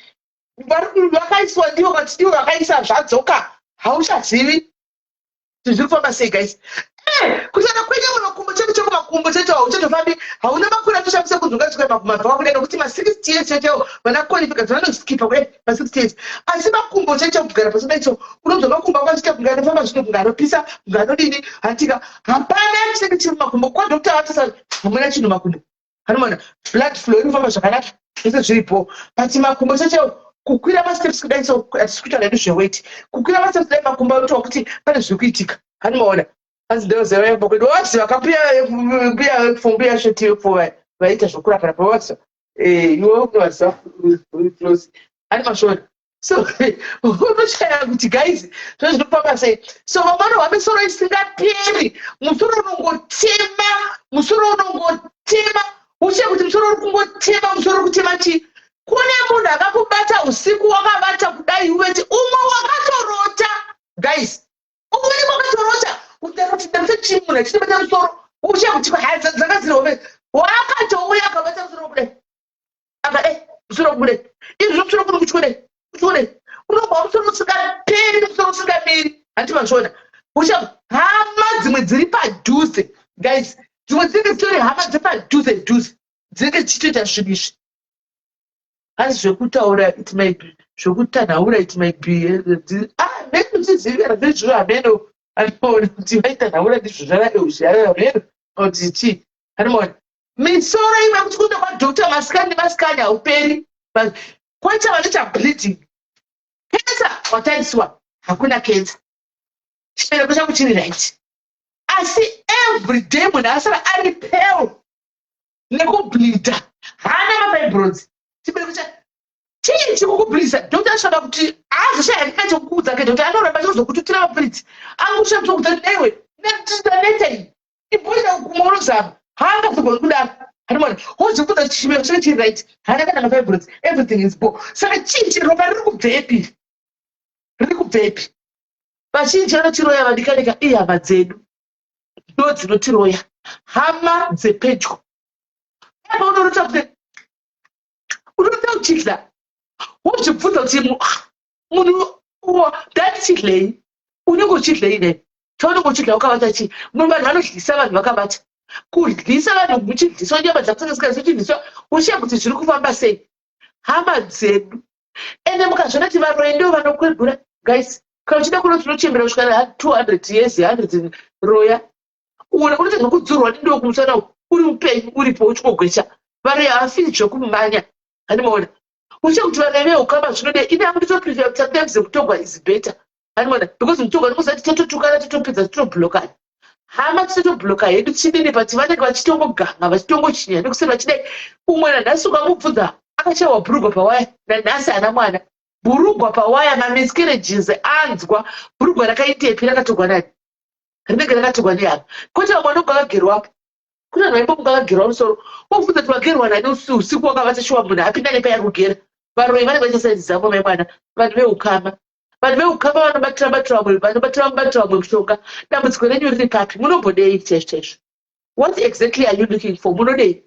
vakaiswa ndivo vati ndivo vakaisa zvadzoka, hauchazivi kuti zviri kufamba sei guys. Kusana kwenyu makumbo chete chekumakumbo chete hauchatofambi, hauna makore atoshandisa kunzi ungasvika makumabva wakudai nokuti ma60 years chetewo vana qualifica vanoskipa kudai ma60 years, asi makumbo chete kugara pasi dai so unonzwa makumbo ako achiita kunge anofamba zvino, kunge anopisa, kunge anodini, hantika hapana chinenge chiri mumakumbo. Kwadoctor vatasa hamuna chinhu makumbo, anomona blood flow inofamba zvakanaka, zvese zviripo, but makumbo chechewo kukwira masteps kudai so, hatisi kutaura hedu zveweight, kukwira masteps kudai makumbo anotoa kuti pane zviri kuitika. Hanimaona hanzi ndoziva yemba kwedu waziva kambuya, mbuya mbuya sheti yepfuva vaiita zvokurapa rapa, waziva iwe unovaziva close, ani mashona. So unoshaya kuti guys zvo zvinofamba sei. So vamwe vanohwa misoro isingaperi, musoro unongotema, musoro unongotema, uchiya kuti musoro uri kungotema, musoro uri kutema chii? Kune munhu akakubata usiku wakavata kudai uveti, umwe wakatorota guys, umwe unenge wakatorota kuti ndakuti chii munhu achitobata musoro, uchiya kuti dzanga dziri hove, wakatouya akabata musoro kudai, aka musoro kudai, izvo musoro kuri kutyodai kutyodai, unobva musoro usingaperi, musoro usingamiri, hanti mazviona? Ucha hama dzimwe dziri padhuze guys, dzimwe dzinenge dzitori hama dzepadhuze dhuze dzinenge dzichitoita zvinhu izvi. Hanzi zvekutaura it might be, zvekutanhaura it might be, meno tizivi kana ndizvo hameno, anoona kuti vaitanhaura ndizvo zvavaeuzviarara hameno kuti chii. Anomaona misoro imwe kuti kuenda kwadoctor masikani nemasikani hauperi, koita vanoita bleeding, cancer watariswa, hakuna cancer, chibereko changu chiri right, asi every day munhu asara ari pale nekubleeda, haana mafibroids, chibereko cha chii chikukubleedisa? Doctor asvada kuti azoshaya kika chekukuudza ke, doctor anoramba chikuzokututira mapiritsi angushandisa kuti newe ndaneta iyi, imboita kumwe unozama, haangazogoni kudaro. Hanimona wozvibvunza kuti chibereko chake chiri right, haana kana mafibroids, everything is bo, saka chii ropa riri kubvepi, riri kubvepi? Vazhinji vanotiroya vadikanika ihama dzedu, ndo dzinotiroya, hama dzepedyo. Apa unorota kuti unorota uchidya, wozvibvunza kuti munhu ndatichidyei? Unenge uchidyei nei? Chaunenge uchidya wakavata chii? Mumwe vanhu vanodyisa vanhu vakavata. Kudyisa vanhu muchidyiswa nyama dzakusanganisika dzichidyiswa, uchiya kuti zviri kufamba sei, hama dzedu. Ende mukazviona kuti varoyi ndivo vanokwegura, guys. Kana uchida kuona kuti unochembera kusvika na 200 years, 100, roya una unoita zvekudzurwa nendiwo kumusana uku, uri mupenyu, uripo uchingogwecha. Varoyi havafiri zvekumanya, handimaona? Uchiya kuti varoyi veukama zvinodei. Ini hangu nditoprefer kuti sometimes mutogwa is better, handimaona? Because mutogwa ndinoziva kuti tototukana, totopedza, totoblockana hama, totobloka hedu chidini, but vanenge vachitongoganga, vachitongochinya nekuseri vachidai. Umwe nanhasi ukamubvunza, akachaiwa bhurugwa pawaya, nanhasi haana mwana. Bhurugwa pawaya, mamiscarriages anzwa bhurugwa rakaitepi, rakatogwa nani? Rinenge rakatorwa nehama. Kwete vamwe vanonga vagerwapo. Kune vanhu vaimbomuka vagerwa musoro, wobvunza kuti wagerwa nani usiku wakavata? Shuwa munhu apinda nepaari kugera. Varoyi vanenge vachisaidza mai mwana. Vanhu veukama, vanhu veukama vanobatira batira vamwe, vanobatira batira vamwe mushonga. Dambudziko renyu riri papi? Munombodei chaizvo chaizvo? What exactly are you looking for? Munodei?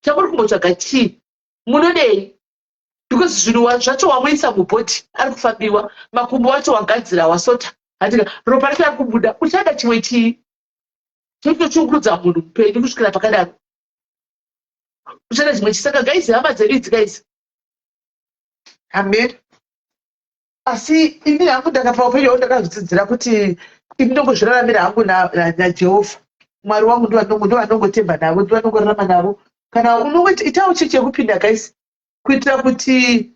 Chamuri kumbotsvaga chii? Munodei? Because zvinhu zvacho wamuisa mubhodhi, ari kufambiwa, makumbo wacho wagadzira, wasota, handika ropa racho ari kubuda. Uchada chimwe chii chinotochungurudza munhu mupenyu kusvikira pakadaro? Uchada chimwe chii? Saka guys, hama dzedu idzi, guys. Amen. Asi ini hangu ndakapa upenyu hwangu, ndakazvidzidzira kuti ini ndongozviraramira hangu naJehovha Mwari wangu, ndovanongotemba navo, ndovanongorarama navo. Kana unongoti itawo chechi yekupinda, guys, kuitira kuti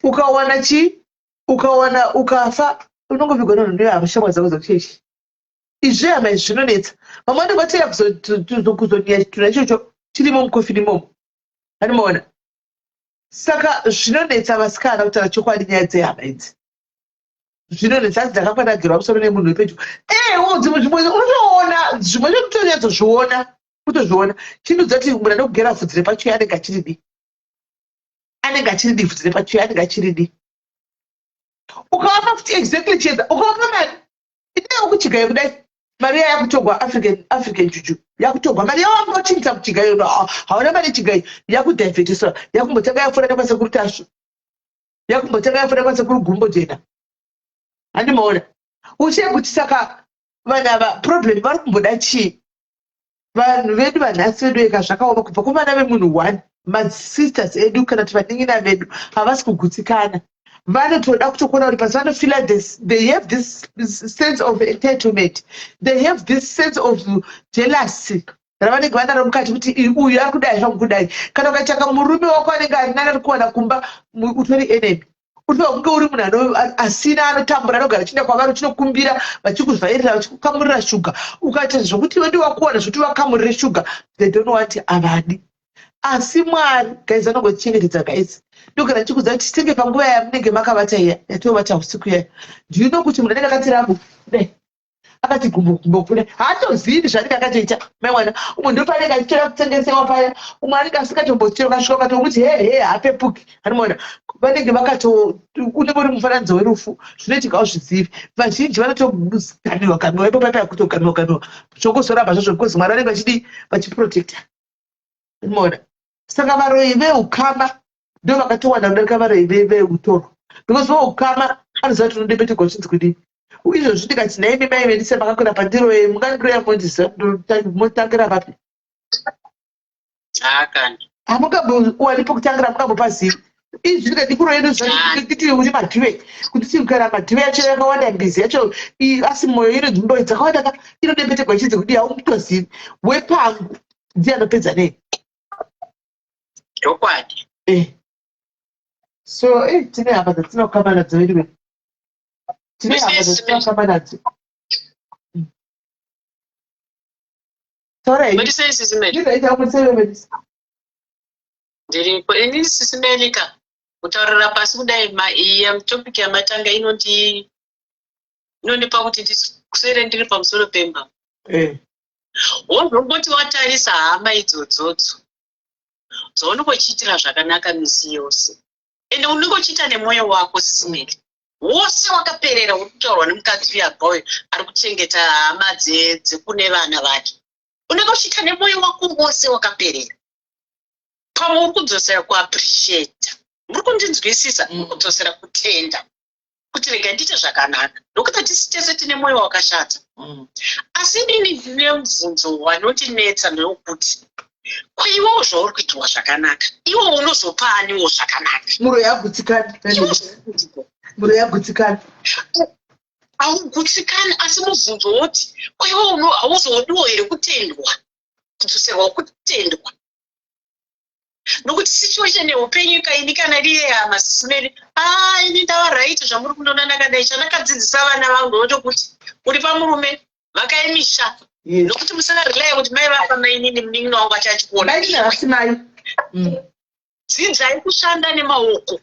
ukawana chii, ukawana ukafa, unongovigwa nevanhu ndoyavo, shamwari dzako dzekuchechi. Izvi hama izvi zvinonetsa. Vamwe vanenge vateya kuzoniya chitunha ichocho chirimo mukofini imomo, anomaona? Saka zvinonetsa, vasikana, kutaura chokwadi, nyaya dzehama idzi zvinonetsa. Hanzi ndakakwanagirwa musoro nemunhu wepedyo. Ewo dzimwe, zvimwe unotoona, zvimwe zvekutonyatsoziona, kutozviona. Chindudza kuti munhu anokugera vhudzi repachuya anenge achiridi, anenge achiridi vhudzi repachuya, anenge achiridi. Ukavapa futi exactly chiedza, ukavapa mari inewo kuchigayo kudai, mari iya yakutogwa. African juju yakutogwa, mari yawanga uchinza kuchigayo, hauna mari yechigayo, yakudhivhetiswa, yakumbotanga yapfuura nekwasekuru Tasvu, yakumbotanga yapfuura nekwasekuru Gumbo Jena, handimaona? Uchiye kuti saka vanhu ava problem vari kumboda chii? Vanhu vedu vanhasi vedu eka zvakaoma. Kubva kuvana vemunhu one, masisters edu kana kuti vanin'ina vedu havasi kugutsikana. Vanotoda kutokuona kuti pasi vanofeela this, they have this sense of entitlement, they have this sense of jealousy ravanenge vanaro mukati kuti uyu ari kudai, zvangu kudai. Kana ukatsvaka murume wako anenge ari nani, ari kuwana kumba, utori enemy. Unofanira kunge uri munhu asina, anotambura, anogara achienda kwavari, uchinokumbira, vachikuvhairira, vachikukamurira shuga. Ukaita zvokuti iwe ndiwakuwana zvokuti vakamurire shuga, they don't want, havadi. Asi Mwari, guys, anongochengetedza. Guys, ndogara ndichikudza kuti titenge panguva yamunenge makavata iya, yatovata usiku iya. Do you know kuti munhu anenge akati rabu kudai, akati gumbo gumbo kudai, haatozivi zvaanenge akatoita, mai mwana? Umwe ndo paanenge achitora kutsengesewa paya, umwe anenge asingatombochero, kasvika ukatomuti he he, haapepuki, anomaona? Vanenge vakato unenge uri mufananidzo werufu. Zvinoitika uzvizivi. Vazhinji vanotogamiwa gamiwa ipo paipa, kutogamiwa gamiwa, zvongozoramba zvazvo, because Mwari vanenge vachidi, vachiprotecta, unoona? Saka varoyi veukama ndo vakatowanda kudarika varoyi veutoro, because veukama anoziva kuti unodembetegwa uchinzi kudii. Izvozvi ndikati naimi mai vendise makakwira pandiroye, mungandiroya, monditangira papi? Haakani. Hamungambowani pokutangira, hamungambopazivi. Izvi ndikati kuroye nditi uri madhive, kuti tikugara madhive yacho yakawanda, mbizi yacho asi mwoyo ino dzimbo dzakawanda ka, inodembetegwa ichinzi kudii, haumutozivi. Wepangu ndiye anopedza nei. Chokwadi. So tine hama dzatinokamba nadzo anyway, tine hama dzatinokamba nadzo. Taurai. Muri sei, Sisi Meli? Ndinoita kuti Ndiripo. Inini, Sisi Melika, kutaurira pasi kudai, iya topic yamatanga inondipa kuti ndiswere ndiri pamusoro pemba. Wozongoti watarisa hama idzodzodzo dzaunenge uchiitira zvakanaka misi yose, ende unenge uchiita nemwoyo wako, Sisi Meli, wose wakaperera, uri kutaurwa nemukadzi uyu abva uyu ari kuchengeta hama dzekune vana vake, unenge uchiita nemwoyo wako wose wakaperera. Pamwe uri kudzosera kuappreciata, muri kundinzwisisa? Uri kudzosera kutenda. Kuti rega ndiite zvakanaka, nokuti hatisi tese tine mwoyo wakashata. Asi inini ndine mubvunzo wanondinetsa, ndewekuti ko iwewo zvauri kuitirwa zvakanaka, iwo unozopa aniwo zvakanaka? Muroyi agutsikani. Iwo zvauri Muroyi agutsikani. Haugutsikani, asi mubvunzo woti ko iwe hauzodiwo here kutendwa, kudzoserwa kutendwa? Nokuti situation yeupenyu kaini, kana riye hama, Sisi Mary, a ini ndava right. Zvamuri kundoona ndakadai, chandakadzidzisa vana vangu ndochokuti uri pamurume, vakai misha. Nokuti musarely kuti mai vafa, mainini, munin'ina wangu achachikuona. Mainini havasi mai. Dzidzai kushanda nemaoko.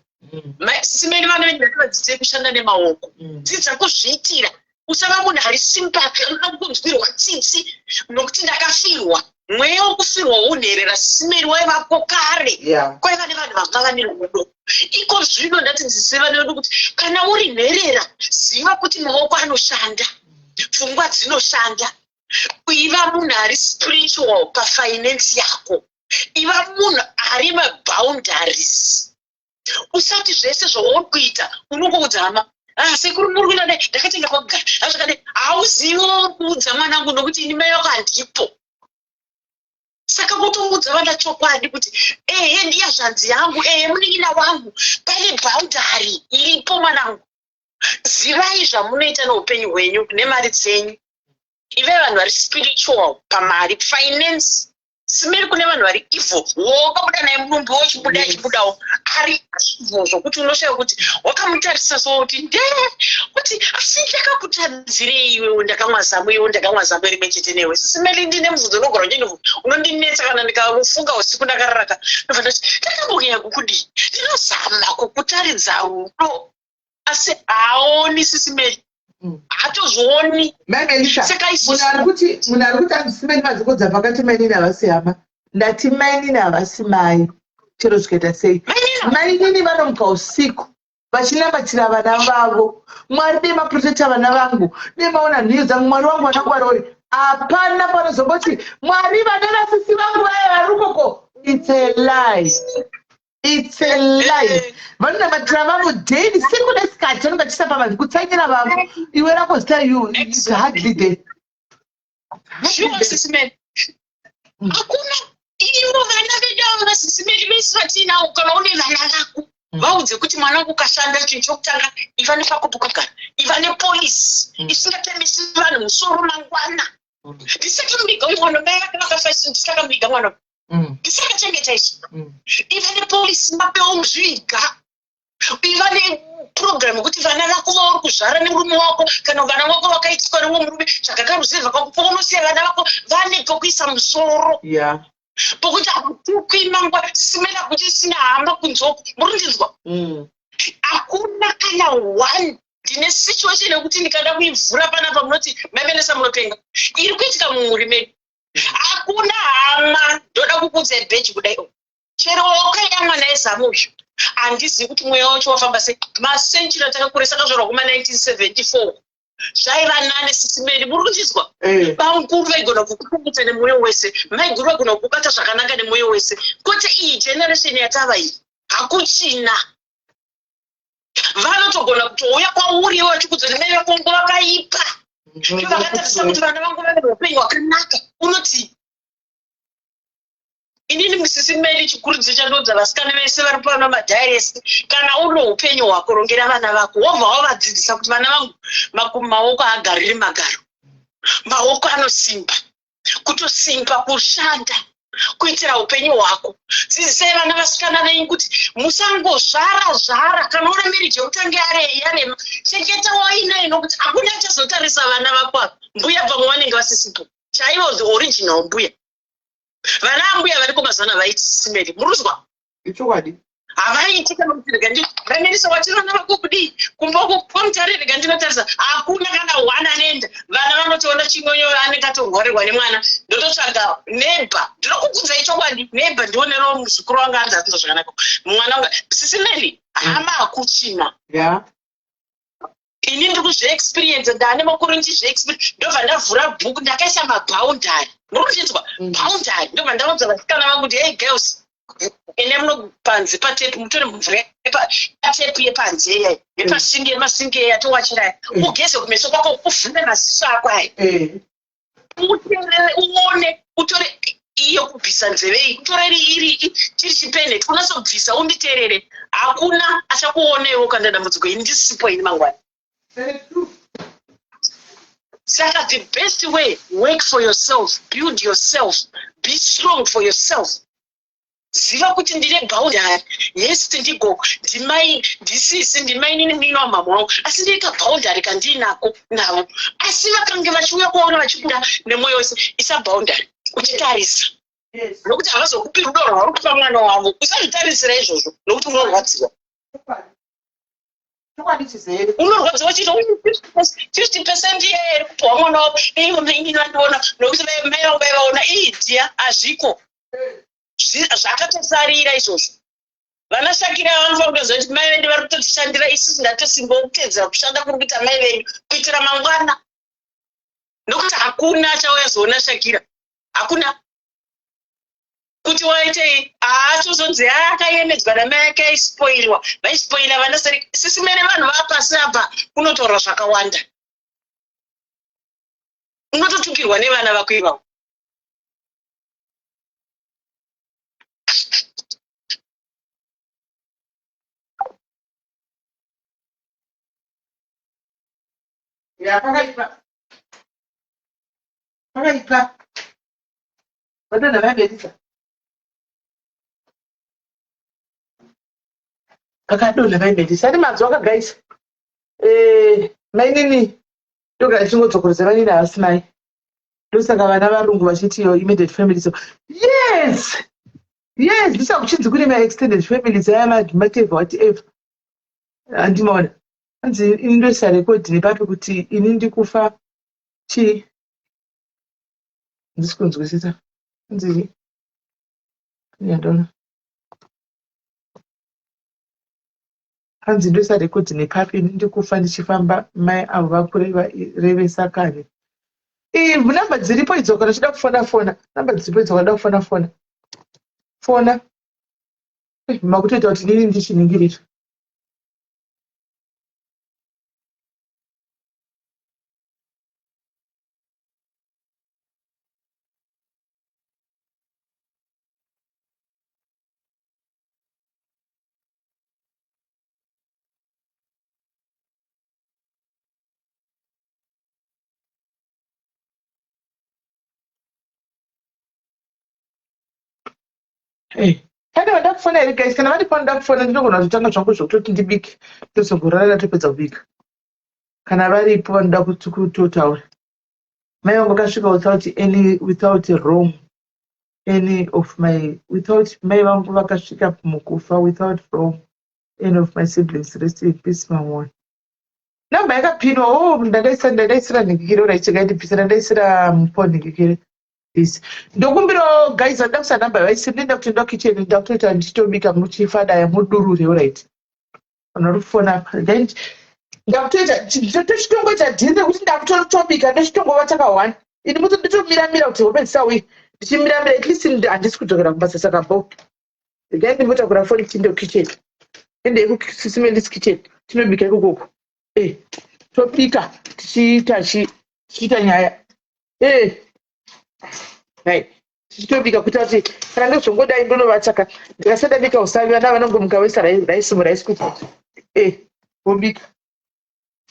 Sisi Mary, vana venyu ngativadzidzei kushanda nemaoko. Dzidza kuzviitira, usava munhu ari sympathy, anoda kunzwirwa tsitsi nokuti ndakafirwa. Mweya wokufirwa wounherera, Sisi Mary, waivapo kare. Kwaiva nevanhu vanga vane rudo. Iko zvino ndatidzidzise vana vedu kuti kana uri nherera, ziva kuti maoko anoshanda, pfungwa dzinoshanda. Iva munhu ari spiritual pafinance yako, iva munhu ari maboundaries. Usati zvese zvauri kuita unongoudza hama. "Ah, sekuru, muri kuita dai ndakatenga kwakugara azvakadai." Hauzivi kuudza mwanangu, nokuti ini mai vako handipo. Saka kutomuudza vana chokwadi kuti ehe, ndiya zvanzi yangu, ehe, munin'ina wangu, pane boundary iripo. Mwanangu, zivai zvamunoita neupenyu hwenyu nemari dzenyu. Ive vanhu vari spiritual pamari, finance. Sisi Mary, kune vanhu vari evil. Wakabuda naye mudumbu, wochibuda, achibudawo ari evil, zvokuti unoshaya kuti wakamutarisa so kuti nde kuti asi ndakakutadzirei iwewo? Ndakamwa zamu iwewo, ndakamwa zamu rimwe chete newe. Sisi Mary, ndine mubvunzo unogara uchindibvunza, unondinetsa. Kana ndikafunga usiku ndakararaka, ndobva ndati ndakambonyanya kukudii? Ndinozama kukutaridza rudo, asi haaoni, Sisi Mary. Hatozvioni. Mai Melisha, Saka munhu ari kuti anzi Simeni madzokodza pakati, mainini havasi hama. Ndati mainini havasi mai, chero zvikaita sei. Mainini vanomuka usiku vachinamatira vana vavo: "Mwari, dai maprotecta vana vangu, dai maona nhiyo dzangu, Mwari wangu, vana kwarori." Hapana panozomboti, "Mwari, vana vasisi vangu vaya vari ukoko." It's a lie, it's a lie. Vanonamatira vavo daily, siku nesikati, vanenge vachiisa pavanhu kutsanyira vavo. Iwe rako zita, you, it's hardly there. Sure, Sisi Mary, hakuna. Ivo vana vedu ava, vaSisi Mary vese vatiinavo, kana une vana vako, vaudze kuti mwana wangu, ukashanda, chinhu chokutanga, iva nepako pokugara, iva nepolicy isingatemisi vanhu musoro mangwana. Ndisakamuviga uyu mwana, mai vake vakafa, isu ndisakamuviga mwana, ndisakachengeta isu. Iva nepolicy, mapewo muzviga. Iva neprogram yekuti vana vako vauri kuzvara nemurume wako, kana vana vako vakaitiswa nemumwe murume, tsvaga karuzevha kako paunosiya vana vako vane pokuisa musoro, pokuti hakutukwi mangwa. Sisi Mary, hakuchisina hama kunzoko, muri kundinzwa? Hakuna kana one. Ndine situation yekuti ndikada kuivhura panapa, munoti maimenesa, munopenga. Iri kuitika mumhuri medu, hakuna hama. Ndoda kukuudzai bheji kudai o, chero wakaida mwana ezamu uyu, handizivi kuti mweya wacho wafamba sei. Macentury atakakuresa, akazvarwa kuma1974, zvaiva nane, Sisi Mary, muri kundinzwa? Bamukuru vaigona kukuchengeta nemwoyo wese, maiguru vaigona kukubata zvakanaka nemwoyo wese, kwete iyi generation yatava iyi. Hakuchina. Vanotogona kutouya kwauri iwe vachikudza kuti mai vako vakaipa, ivo vakatarisa kuti vana vangu vane upenyu hwakanaka. Unoti inini, muSisi Mary, chikurudziro chandoudza vasikana vese vari pano madhairesi: kana une upenyu hwako, rongera vana vako, wobva wavadzidzisa kuti vana vangu, maoko haagariri magaro, maoko anosimba, kutosimba kushanda kuitira upenyu hwako. Dzidzisai vana vasikana venyu kuti musangozvara zvara. Kana una marriage yekutange yarema, chengeta wainayo, nokuti hakuna achazotarisa vana vako ava. Mbuya pamwe vanenge vasisipo chaivo, the original mbuya. Vana ambuya variko mazuva ano havaiti, Sisi Mary, muri kuzwa? Ichokwadi. Havaiti. Kana kuti rega ndivamenisa wati vana vako kudii kumba uko kwamutare, rega ndinotarisa, hakuna kana one anoenda. Vana vanotoona chingonyo, anenge atorwarirwa nemwana, ndototsvaga neighbour. Ndinokukudzai chokwadi, neighbour ndionerewo muzukuru wangu anzi atinzwa zvakanaka mwana wangu. Sisi Mary, hama hakuchina. Ini ndiri kuzviexperience, ndaane makore ndichizviexperience. Ndobva ndavhura bhuku, ndakaisa maboundary, muri kuchinzwa? Boundary. Ndobva ndaudza vasikana vangu kuti, "Hey girls, Ende muno panze patepu mutore mvura yepatepu yepanze iya yepasingi yemasingi iya yatowachira aya ugeze kumeso kwako uvhune maziso ako aya uterere uone utore iyo kubvisa nzeve iyi utore iri chiri chipeneti unatsobvisa unditerere hakuna achakuona iwe ukaenda dambudziko ini ndisipo ini mangwana. Saka the best way, work for yourself, build yourself, be strong for yourself. Ziva kuti ndine boundary. Yes, ndigogo, ndimai, ndisisi, ndimainini munin'ina wamhamha wangu, asi ndine kaboundary kandiinako navo. Asi vakange vachiuya kuona vachikuda nemwoyo wese, isa boundary uchitarisa. Nokuti havazokupi rudo rwauri kupa mwana wavo. Usazvitarisira izvozvo nokuti unorwadziwa. Chokwadi chizere. Unorwadziwa uchiti 50 percent iye iri kupiwa mwana wavo, ivo mainini vandiona nokuti mai vangu vaivaona. Ii dhiya, hazviko. Zvakatosarira izvozvo. Vana Shakira vanofanira kutoziva kuti mai vedu vari kutotishandira isusu, ngatosimbawo kutedzera kushanda kuri kuita mai vedu kuitira mangwana, nokuti hakuna achauya zoona Shakira, hakuna kuti waitei haatozonzi akayemedzwa namai ake aispoilwa, vaispoila vana seri sisi mene vanhu vapasi apa unotaura zvakawanda, unototukirwa nevana vako ivavo. Ya, pakaipa. Pakaipa. Vadonha vaibetisa. Pakadonha vaibetisa. Ani manzwa ka guys? Eh, mainini ndogara ndichingodzokorodza mainini havasi mai. Ndosaka vana varungu vachiti your immediate family so yes yes ndosaka kuchinzi kune maextended families aya mateva whatever handimaona hanzi ini ndoisa record nepapi kuti ini ndikufa chii handisi kunzwisisa hanzi yandona Hanzi ndoisa record nepapi ini ndikufa ndichifamba mai avo vakurevesa kani. Ivhu number dziripo idzo kana uchida kufona fona. Number dziripo idzo kana uchida kufona fona. Fona. Eh, makutoita kuti nini ndichiningirira. Hey. Pane vada kufona here guys? Kana vari panoda kufona ndinogona kutotanga zvangu zvekutoti ndibike ndozongorara ndatopedza kubika. Kana varipo vanoda kutotaura. Mai vangu vakasvika without any without wrong any of my without mai vangu vakasvika mukufa without wrong any of my siblings rest in peace mamona namba yakapinwa o oh, ndakaisa ndakaisira nhikikiro raicheka ndibvisa ndandaisira mupo nhikikiro this ndokumbirawo guys vanoda kuisa namba vaise ndinoenda kuti ndoda kitchen ndoda kutoita ndichitobika muchifadaya mudurure orit vanhu vari kufona apa then ndakutoita tochitongoita dhiri rekuti ndakutotobika ndochitongova chakahwani ini muti ndotomiramira kuti hope dzisauyi ndichimiramira at least handisi kudzokera kubasa saka bo regai ndimbotakura foni tiende kukitchen ende yekusimelis kitchen tinobika ikokoko e eh, tobika tichiita tichiita nyaya e eh. Hai tichitobika kuita kuti kana ndozongodai ndonovatsvaka ndikasada bika usavi vana vanongomuka voisa raisi muraisi kuti e eh, vobika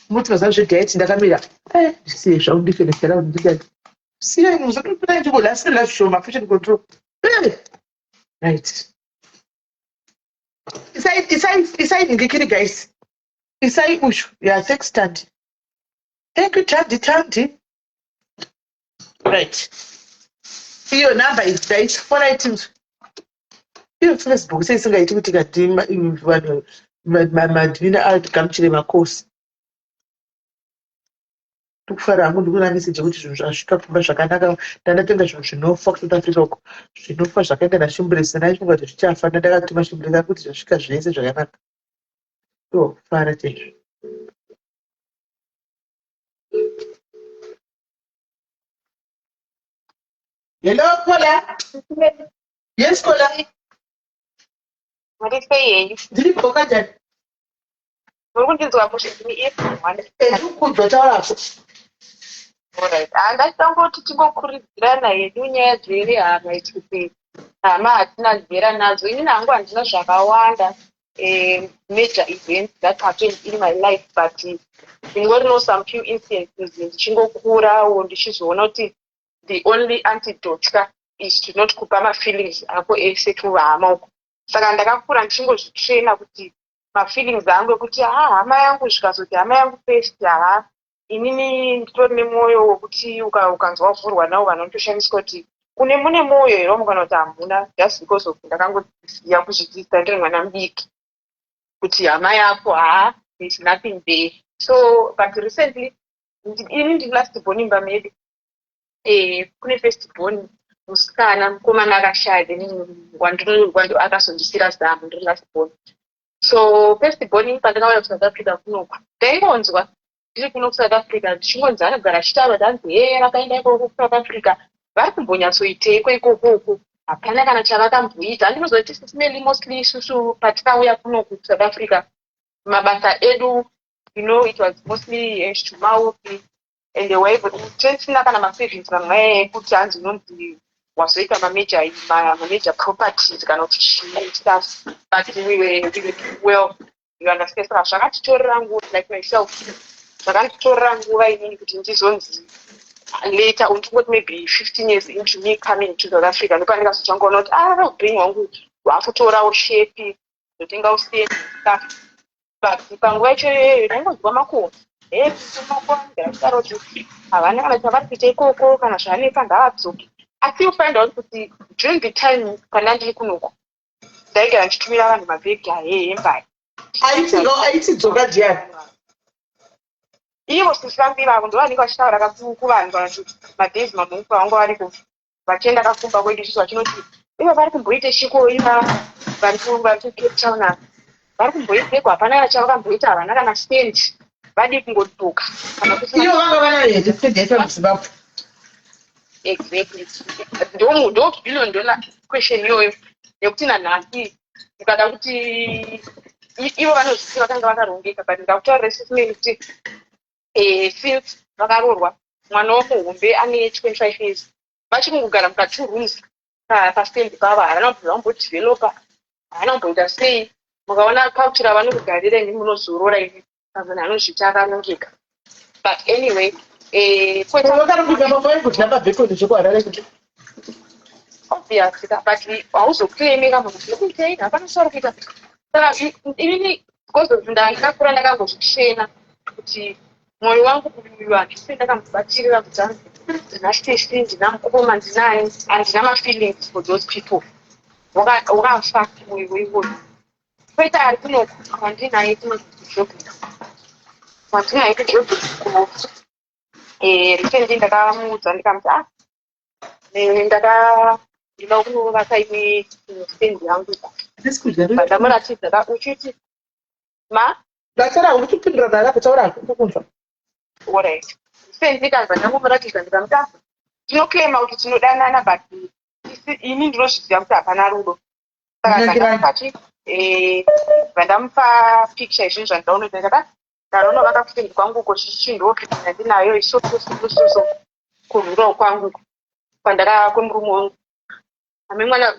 moti mazuva zvediet ndakamira eh, siye zvangu ndifenesera kuti ndikati siyai musatopinda ndingoda asi ndoda zvishoma fashion control eh, right isai isai isai nhingikiri guys isai ushu ya thanks tandi thank you tandi tandi right iyo number idzi ndaifona itinzwe iyo facebook sei isingaiti kuti kadima vanhu madhina agamuchire makosi ndikufara hangu ndikuona meseji yekuti zvinhu zvasvika pfumba zvakanaka ndandatenga zvinhu zvinofa kusouth africa uko zvinofa zvakaenda nashimburesi ndaifunga kuti zvichafa ndandakatuma shimburesi akuti zvasvika zvese zvakanaka ndofara chaizvo Hello, Kola. Yes, Kola. Muri sei henyu? Ndiri bhoka njani? Muri kundinzwa mushe? Ndini F1. Ndikukunzwa, taurako. Alright. Handachitangoti tingokurudzirana hedu nyaya dzevehama idzi, kuti hama hatina zera nadzo. Inini hangu handina zvakawanda, major events that happened in my life, but ndingorino some few instances ndichingokurawo ndichizoona kuti the only antidote ka is to not kupa mafeelings ako ese kuvahama uko. Saka ndakakura ndichingozvitraina kuti mafeelings angu ekuti ha, hama yangu, zvikazoti hama yangu first, ha, inini nditori nemwoyo wekuti ukanzwa wavhurwa nawo, vanhu vanotoshamiswa kuti une mune mwoyo here wamukana kuti hamuna, just because of ndakangoziva kuzvidzidzisa ndiri mwana mudiki kuti hama yako, ha, there's nothing there. So, but recently, ini ndiri last born imba medu. Kune first born musikana, mukomana akashaya, then akazondisira zamu. Ndiri last born. So first born, pandakauya kuSouth Africa kunokwa, ndaingonzwa ndiri kuno kuSouth Africa ndichingonzi anogara achitaura kuti hanzi, "He, vakaenda ikoko kuSouth Africa, vari kumbonyatsoiteiko ikoko uku? Hapana kana chavakamboita." Handinozoti sisimeli, mostly isusu patikauya kuno kuSouth Africa, mabasa edu, it was mostly hand to mouth, and tisina kana masavings mamwe ekuti hanzi unonzi wazoita mamajor properties kana kuti chii stuff, but we were well, you understand? Saka zvakatitorera nguva, like myself, zvakanditorera nguva inini kuti ndizonzi later, undingoti maybe 15 years into me coming to South Africa, ndopandikazochangoona kuti, ah, upenyu hwangu hwakutorawo shape, ndotenga usendi stuff. But panguva yacho iyoyo ndaingonzwa makomo makomo kuti havana kana chavari kuita ikoko, kana zvanetsa ngavadzoke. Asi you find out kuti during the time kana ndiri kunoku, ndaigara ndichitumira vanhu mabhegi ahehembai. Aiti dzoka jiyani? Ivo sisi vangu ivavo ndo vanenge vachitaura kuvanhu, kana kuti madays mamungu vanga variko vachienda kakumba kwedu isusu, vachinoti ivo vari kumboite chiko, iva vari kuCape Town ava vari kumboiteko, hapana kana chavakamboita, havana kana stand, vadi kungodzoka kana Ivo vanga vanayo here stand yacho muZimbabwe? Exactly, ndo $1 billion question iyoyo, nekuti nanhasi ukada kuti ivo vanozviti vakanga vakarongeka, but ndakutaurira sisimeni kuti since vakaroorwa, mwana wamuhombe ane 25 years, vachiri kungogara muka two rooms pastand pavo. Havana kubvira vambodevelopa, havana kumboita sei. Mukaona culture vanokugarira imi, munozorora imi, munhu anozviti akarongeka, but anyway. Vakarongeka, mama vaikudya mabhekoni zvekuHarare kuti Obviously, but hauzoclaimika munhu kuti kuitei, hapana chauri kuita. Saka inini, because of ndakakura ndakangozvitraina kuti mwoyo wangu uyu handisi ndakamubatirira kuti anzi ndina sisi, ndina mukoma, ndinani, handina mafeelings for those people. Wakafa mwoyo iwoyo. Kwete, ari kunoku wandinaye kunoJoburg, wandinaye kuJoburg. Recently ndakamuudza, ndikamuti, "Ah, ndaka ndinoda kunovaka imwe stand yangu." Ndamuratidza ka uchiti ma Ndataura, uri kupindura ndakakutaura, kukunzwa. Alright, recently kanza ndangomuratidza, ndikamuti, "Ah, tinoclaima kuti tinodanana, but ini ndinozviziva kuti hapana rudo." Saka zvandamupa, vandamupa picture yezvinhu zvandaonoita, ndakati ndaronovaka kustand kwangu uko, chichi ndofitna ndinayo isososososo kururawo kwangu kwandaka kwemurume wangu ame mwana.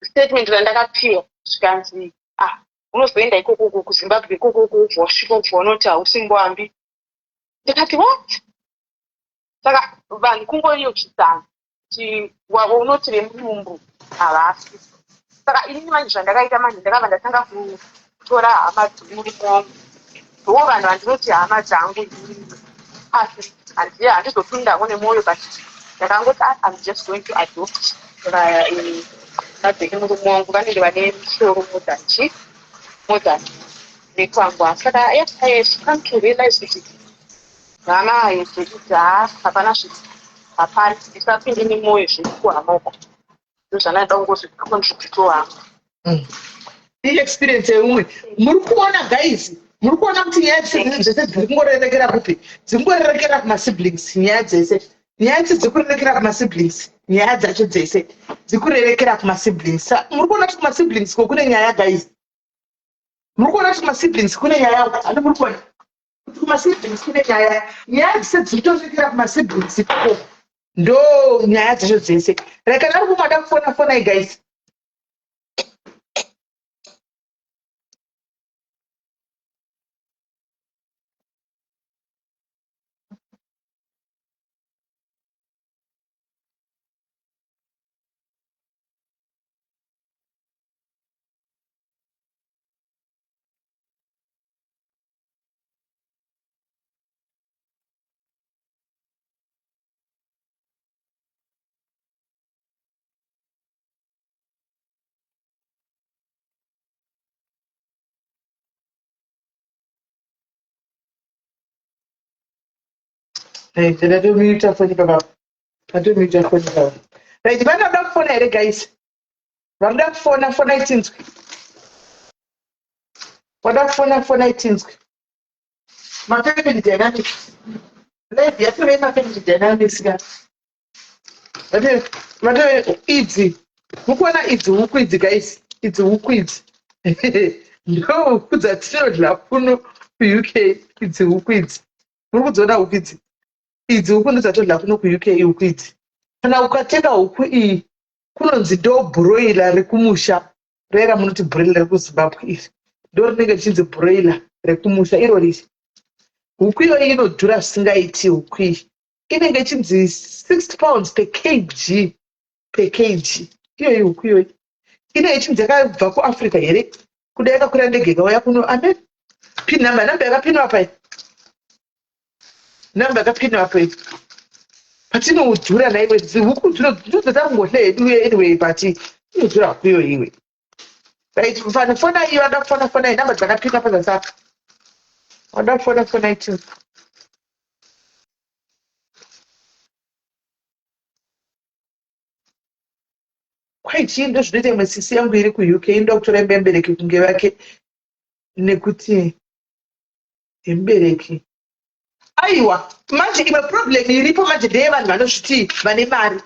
Statement randakapiwa zvikanzi, "Ah, unozoenda ikoko kuZimbabwe ikoko, ubva wasvika, ubva unoti hausingoambi." Ndikati, "What?" Saka vanhu kungoyeuchidzana kuti wavo unoti vemudumbu havafi. Saka inini manje zvandakaita manje, ndakabva ndatanga kutora hama dzemurume wangu, ndo vanhu vandinoti hama dzangu inini, asi handizopindango nemwoyo, but ndakangoti, "Ah, I'm just going to adopt vadzeke murume wangu, vanenge vane musoro more than chi, more than vekwangwa." Saka yes, I have come to realize kuti hama zvekuti, ha, hapana zviti, hapana, tisapinde nemwoyo zvekuhama uko. Ndozvandada kungozvicontributawo hama. Iexperience yeumwe. Muri kuona, guys, muri kuona kuti nyaya dzese dziri kungorerekera kupi? Dziri kungorerekera kumasiblings. Nyaya dzese, nyaya idzi dziri kurerekera kumasiblings, nyaya dzacho dzese. dzikurerekera kumasiblings. Muri kuona kuti kumasiblings ko kune nyaya guys? Muri kuona kuti kumasiblings kune nyaya? Handi muri kuona kuti kumasiblings kune nyaya? Nyaya dzese dzikutorerekera kumasiblings ikoko, ndo nyaya dzacho dzese. Like kana ari kumada kufona, fonai guys. Right, ndatomuta foni baba. Ndatomuta foni baba. Right, vanoda kufona here guys? Vanoda kufona, fona itinzwe. Vanoda kufona, fona itinzwe. Mafamily dynamics. Live yatove mafamily dynamics ka. Vatove idzi. Mukuona idzi huku idzi guys. Idzi huku idzi. Ndo huku dzatinodya kuno kuUK, idzi huku idzi. Muri kudziona huku idzi? Idzi huku ndodzatodya kuno kuUK, huku idzi. Kana ukatenga huku iyi kunonzi ndo broiler rekumusha. Rera munoti broiler rekuZimbabwe iri. Ndo rinenge richinzi broiler rekumusha iro riri. Huku iyoyi inodhura zvisingaiti huku iyi. Inenge ichinzi 60 pounds per kg, per kg. Iyoyi huku iyoyi. Inenge ichinzi yakabva kuAfrica here? Kuda yakakwira ndege ikauya kuno. Amen. Pin number, number yakapinwa apa iyi. Number yakapinwa apa iyi. Patinoudhura naiwe huku ndodzatangodya hedu anyway, but inodhura huku iyoyi iwe. Right, fana fona iyo ada kufona, fona iyi number dzakapinwa pazasi apa. Wada kufona, fona itu. Kwai chii ndozvinoita imwe sisi yangu iri kuUK inoda kutora imba yemubereki kunge vake nekuti yemubereki. Aiwa, manje imwe problem iripo manje ndeyevanhu vanozviti vane mari.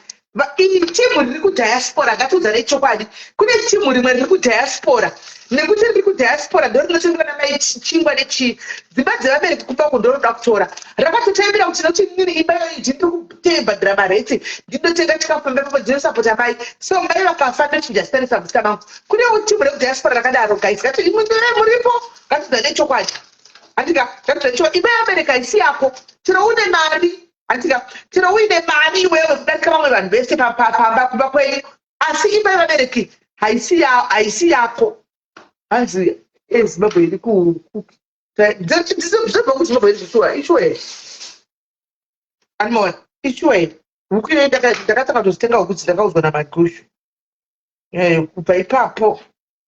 Iyi timu riri kudiaspora, ngatiudzanei chokwadi. Kune timu rimwe riri kudiaspora. Nekuti riri kudiaspora ndo rinotengera namai chingwa nechii. Dzimba dzevabereki kumba uko ndoroda kutora. Rakatotaimira kuti nokuti inini imba iyoyi ndini ndiri kutebhadhira maretsi, ndinotenga chikafu pamba ipapo, ndinosapota mai. So mai vakafa ndochinja zita nesabhuta mangu. Kunewo timu rekudiaspora rakadaro guys. Ngati imwe muripo, ngatiudzanei chokwadi. Handika, ngatiudzanei chokwadi. Imba yevabereki haisi yako. Chero une mari, handika, chero uine mari iwewe kudarika vamwe vanhu vese pamba kumba kwenyu, asi imba yevabereki haisi yako. Hanzi eZimbabwe iri zvinobva kuZimbabwe iri shuwa, ishuwa here? Animoona ishuwa here? Huku iyoyi ndakatanga kutozitenga huku idzi ndakaudzwa naMagushu. Kubva ipapo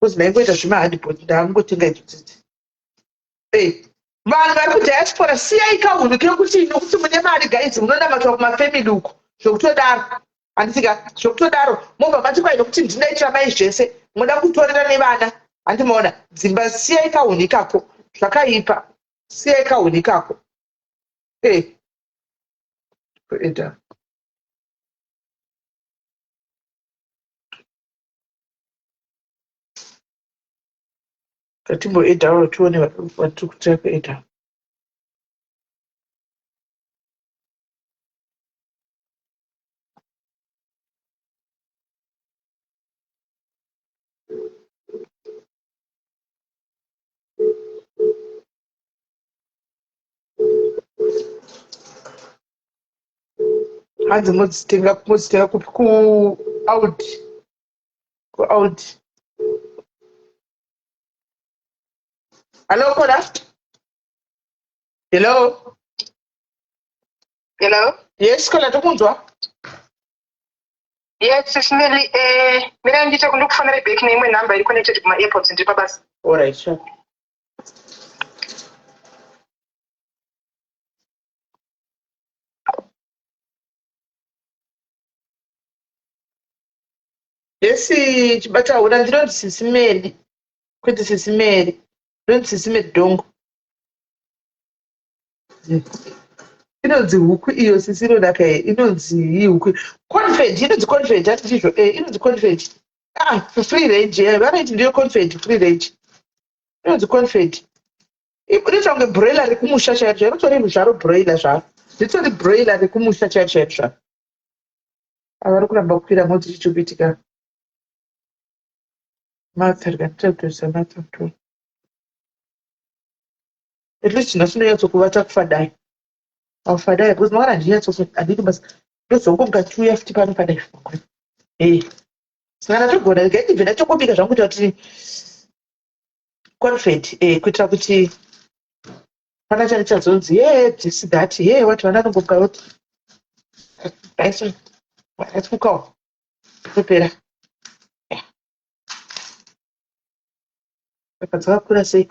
because ndaingoita zvemahardboard ndangotenga idzo dzidzi. Vanhu vari kudiaspora siyai kahunhu kekuti nokuti mune mari guys munonamatwa kumafamily uko zvekutodaro. Handiti ka zvekutodaro mobva mati kwai nokuti ndinoitira mai zvese moda kutorera nevana. Handimaona dzimba, siyai kahunhu ikako, zvakaipa. Siyai kahunhu ikako. Kuenda ngatimboedhawo tione vatiri kutira kuedha. Hanzi modzitenga, modzitenga kupi? KuAudi, kuAudi. Hello Kola. Hello. Hello. Yes Kola, tokunzwa. Yes, Sis Melly, mina ndiite ndikufonera back neimwe number iri connected kuma airpods, ndiri pabasa. All right, sure. Yes, chibata hura, ndinonzi Sisi Melly. Kwete Sisi Melly. Ndinonzi Sisi Medongo. Inonzi huku iyo sisi inonaka iyi inonzi iyi huku confed inonzi confed hati ndizvo eh inonzi confed ah free range eh vanoiti ndiyo confed free range inonzi confed inoita kunge broiler rekumusha chairo chairo ritori zvaro broiler zvaro ritori broiler rekumusha chairo chairo zvaro avari kuramba kukwira moti chichikuitika Martha rikandita kutoisa Martha kutora at least nhasi ndonyatsokuvata kufadai aufadai because mangwana handinyatso handidi basa ndozongomuka chiuya futi pano fadai mangwana ee saka ndatogona regai ndibve ndatongobika zvangu kuita kuti confed eh kuitira kuti pana chandichazonzi ye this that ye wati vana vanongomuka voti aisikukawo topera Saka dzakakura sei?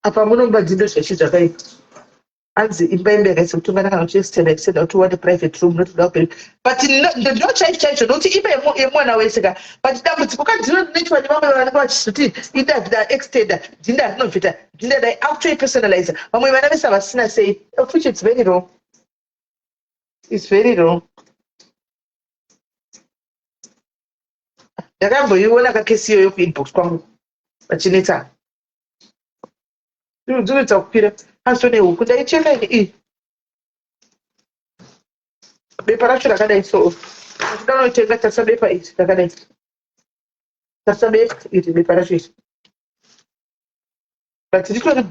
Apa munomba dzindo zvachi zvakaipa. Hanzi imba imba yakaisa kutongana kana uchiextenda extenda kuti uwane private room not kuda kubereka. But ndo chaicho chaicho nokuti imba yemwana wese ka. But dambudziko ka dzino rinoitwa nevamwe vanenge vachizoti inda ndida extenda ndinda rinovhita ndinda dai akutoipersonalizer vamwe vana vese havasina sei of which it's very wrong. It's very wrong. Ndakamboiona kakesi iyoyo kuinbox kwangu vachinetsana. Dzinoita kukwira asi nehuku ndaicheka ini iyi. Bepa racho rakadai so. Uchida unotenga tarisa bepa iri rakadai. Tarisa bepa iri bepa racho iri. But ritori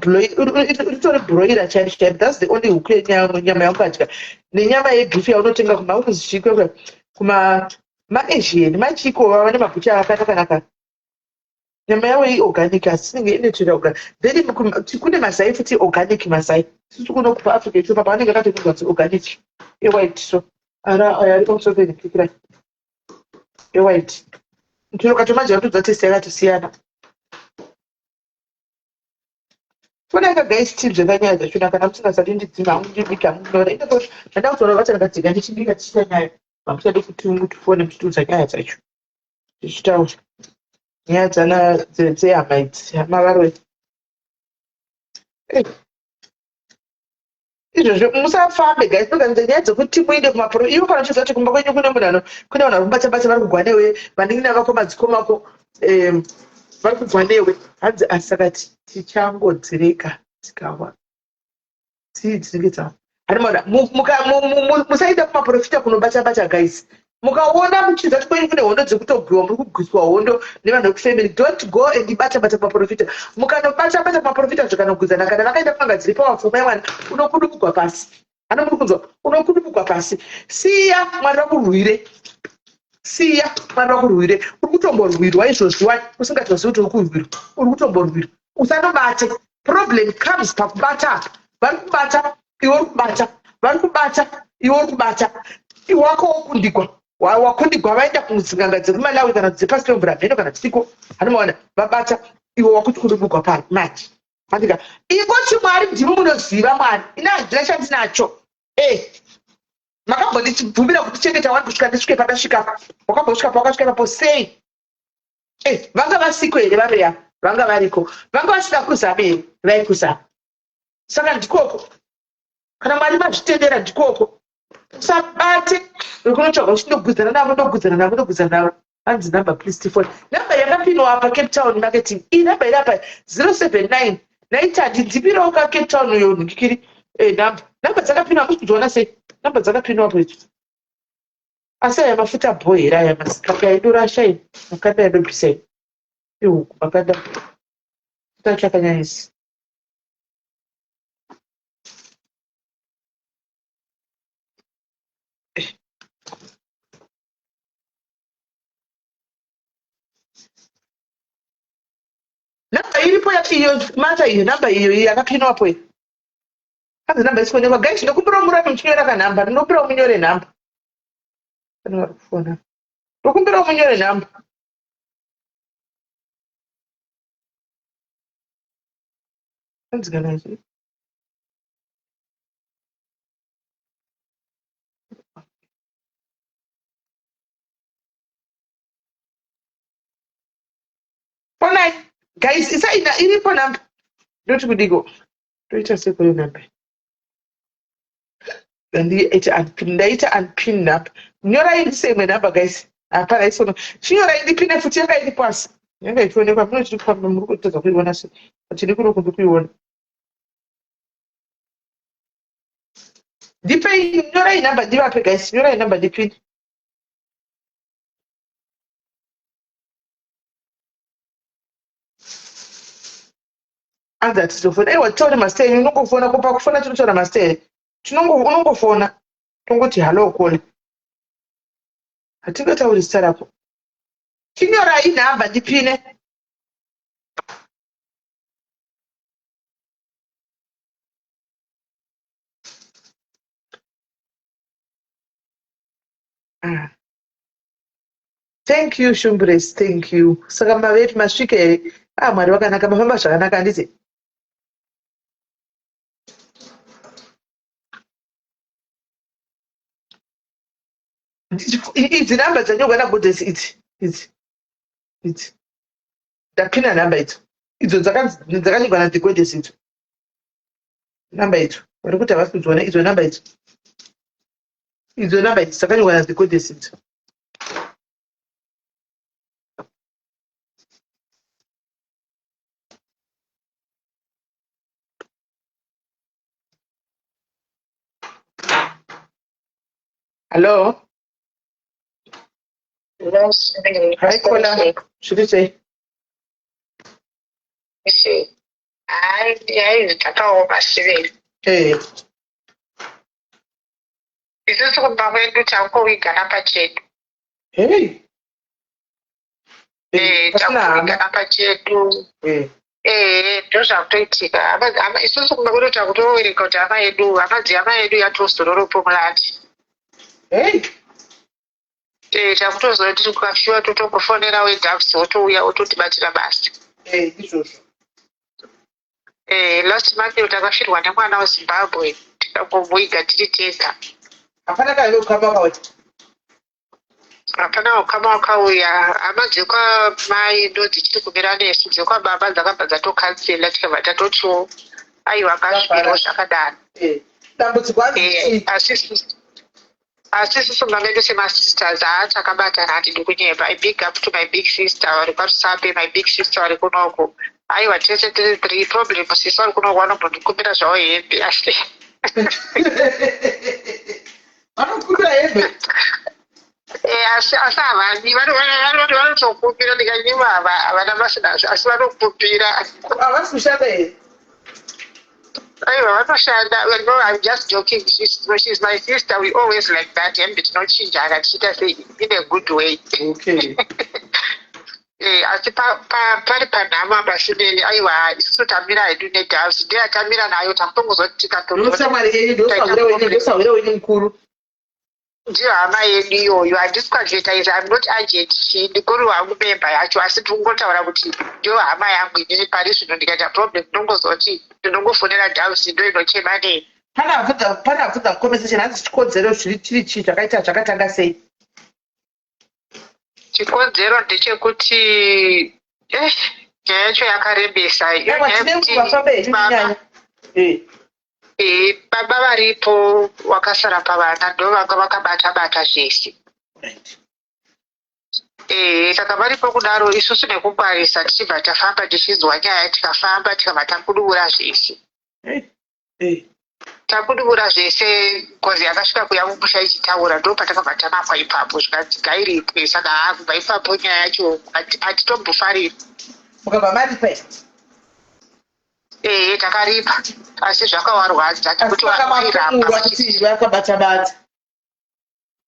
ritori broiler chairo chairo. That's the only huku yenyama nyama yaungadya. Nenyama yebeef yaunotenga kuma unozvichikwe kuma maAsian machiko vava nemabhucha akanaka naka. Nyama yavo iorganic asi inenge ine tsvina organic. Then kune mazai futi organic mazai. Isusu kuno kubva Africa icho papa anenge akatonyorwa kuti organic ewhite so. Ara aya ari pamusoro penhikikira ewhite. Chero ukatomadya unotodza taste yakatosiyana. Fonai guys tibve panyaya dzachona kana musingasati ndidzima hangu ndibika hangu ndinoona ine zvanda kutoona vachandakadzika ndichibika tichiita nyaya mamuchade kuti mutifone muchitiudza nyaya dzacho tichitaura nyaya dzana dzehama idzi hama varoyi eh. Izvozvo musafambe guys ndokanza nyaya dzekuti muende kumapro ivo kana uchiziva kuti kumba kwenyu kune munhu ano kune vanhu vari kubata bata vari kugwa newe vanin'ina vako madzikoma ako vari kugwa newe hanzi asaka tichangodzireka tikawa tii dzinenge dzawa handimaona musaenda kumaprofita kunobata bata guys Mukaona muchiziva kuti kwenyu kune hondo dzekutogwiwa muri kugwiswa hondo nevanhu vekufamily don't go and bata bata kumaprofita. Mukanobata bata kumaprofita zvikanogwidzana kana vakaenda kun'anga dziri powerful mai mwana unokudubugwa pasi. Hana muri kunzwa unokudubugwa pasi. Siya Mwari vakurwire. Siya Mwari vakurwire. Uri kutomborwirwa izvozvi wani usingatozivi kuti uri kurwirwa. Uri kutomborwirwa. Usandobate. Problem comes pakubata apa. Vari kubata iwe uri kubata vari kubata iwe uri kubata wako wokundigwa wakundigwa vaenda kudzin'anga dzekumalawi kana dzepasi pemvura mheno kana dziriko anomaona vabata iwe wakuti kudubugwa pari manje andika ingoti mwari ndimi munoziva mwari ini handina chandinacho e eh, makambondibvumira kutichengeta wani kusvika ndisvike pandasvika wakambosvika pawakasvika ipapo sei e eh, vanga vasiko here vareya vanga variko vanga vasina kuzame here vaikuzama Saka ndikoko kana Mwari vazvitendera ndikoko. Usabate rekunotsvaga kuti ndogwidzana navo ndogwidzana navo ndogwidzana navo. Hanzi number please tifone. Number yakapinwa apa Cape Town marketing. Iyi number iri apa 079 naitandi ndipirawo ka Cape Town uyo nhikikiri eh, number. Number dzakapinwa hamusi kudziona sei? Number dzakapinwa apo idzo. Asi aya mafuta bho here aya masikati aidorasha iyi makanda yadobvisa iyi. Ihuku makanda. Mafuta acho akanyanyisa. Namba iripo iyo mata iyo namba iyo yakapinwapo iyo. Hanzi namba isi kuonekwa guys ndokumbirawo murambe muchinyora kanhamba ndinokumbirawo munyore nhamba. Pane vari kufona. Ndokumbirawo munyore nhamba. Hanzi kana ichi. Fonai guys isai na iripo namba. Ndoti kudiko. Toita sei kwayo namba. Ndaita unpin, ndaita unpin up. Nyorai ndise imwe number guys. Hapana isono. Chinyorai ndipine futi yanga iri pasi. Yanga ichionekwa muno chiri kufamba muri kutadza kuiona sei. Chiri kuno kundi kuiona. Ndipei nyorai number ndivape guys. Nyorai number ndipine. Anzi hatizofona. Aiwa titaure mazita enyu unongofona ko pakufona tinotaura mazita here? Tinongo unongofona tongoti hallo kole. Hatingatauri zita rako. Chinyorai nhamba ndipine. Ah. Thank you Shumbres, thank you. Saka mavepi masvika here? Ah, Mwari vakanaka, mafamba zvakanaka handiti? Idzi namba dzanyorwa naGoddess idzi, idzi, idzi. Ndapina nhamba idzo. Idzo dzakanyorwa naThe Goddess idzo. Namba idzo. Vari kuti havasi kudziona idzo namba idzo. Idzo namba idzi dzakanyorwa naThe Goddess idzo. Hello. Hi Kola. Zviri sei? Hayi, hayi zvakaoma siveri. Eh. Isusu kumba kwedu tangovigana pachedu. Hey. Eh, Pasina hama. tangovigana pachedu. Eh. Eh, ndozvakutoitika. Hama isusu kumba kwedu takutoverenga kuti hama yedu, hama dzehama yedu yatozororopo mulati. Hey. Eh, takutoziva kuti tukafiwa totongofonera weDoves wotouya wototibatira basa. Eh, ndizvozvo. Eh, last month takafirwa nemwana weZimbabwe tikangomuiga tiri tega. Hapana kana ukama wakauya. Hapana ukama wakauya. Hama dzekwamai ndo dzichiri kumira nesu, dzekwababa dzakabva dzatokansela tikabva tatotiwo aiwa ngazvimirwo zvakadaro. Eh. Dambudziko hanzi Eh, chii? asi asi isusu mba medu semasisters haa takabatana hatidi kunyepa. I big up to my big sister vari kwaRusape, my big sister vari kunoku. Aiwa tese tiri three problem sisi vari kunoku vanombondikumbira zvavo hembe asi Vanokumbira hembe. Eh, asi asi havadi vanotokumbira ndikanyima havana basa nazvo asi vanokumbira. Havasi kushanda here? Aiwa vanoshanda. No, I'm just joking. She's my sister. We always like that. Hembe tinochinjana tichiita sei in a good way. Okay. Eh, asi pari panhamo apa sineni aiwa isusu tamira hedu neDoves ndiye atamira nayo takutongozoti tikatoona Ndoshamwari yenyu, ndosahwira wenyu, ndosahwira wenyu mukuru. Ndiyo hama yedu iyoyo. Handisi kuadvertise, I'm not agent chii, ndikuru hangu memba yacho, asi tikungotaura kuti ndiyo hama yangu inini. Pari zvino ndikaita problem ndinongozoti ndinongofonera Doves, ndo inochema neni. Pana abvunza comment section hanzi chikonzero zviri chiri chii zvakaita zvakatanga sei? Chikonzero ndechekuti nyaya yacho yakarebesa. Iyo Aiwa nyaya tine yekuti nguva fambe henyu baba nyanya. Eh. Baba varipo wakasara pavana ndo vanga vakabata bata zvese. Right. Saka varipo kudaro isusu nekungwarisa tichibva tafamba tichinzwa nyaya tikafamba tikabva takudubura zvese. Hey. Hey. Takudubura zvese ngozi yakasvika kuya mumusha ichitaura ndo patakabva tanakwa ipapo zvikanzi ngairipwe. Saka haa kubva ipapo nyaya yacho hatitombofariri. Mukabva maripa here? Eh, takaripa asi zvakawarwadza Asi nekuti vanhu vairamba vakamafumura kuti vakabata bata.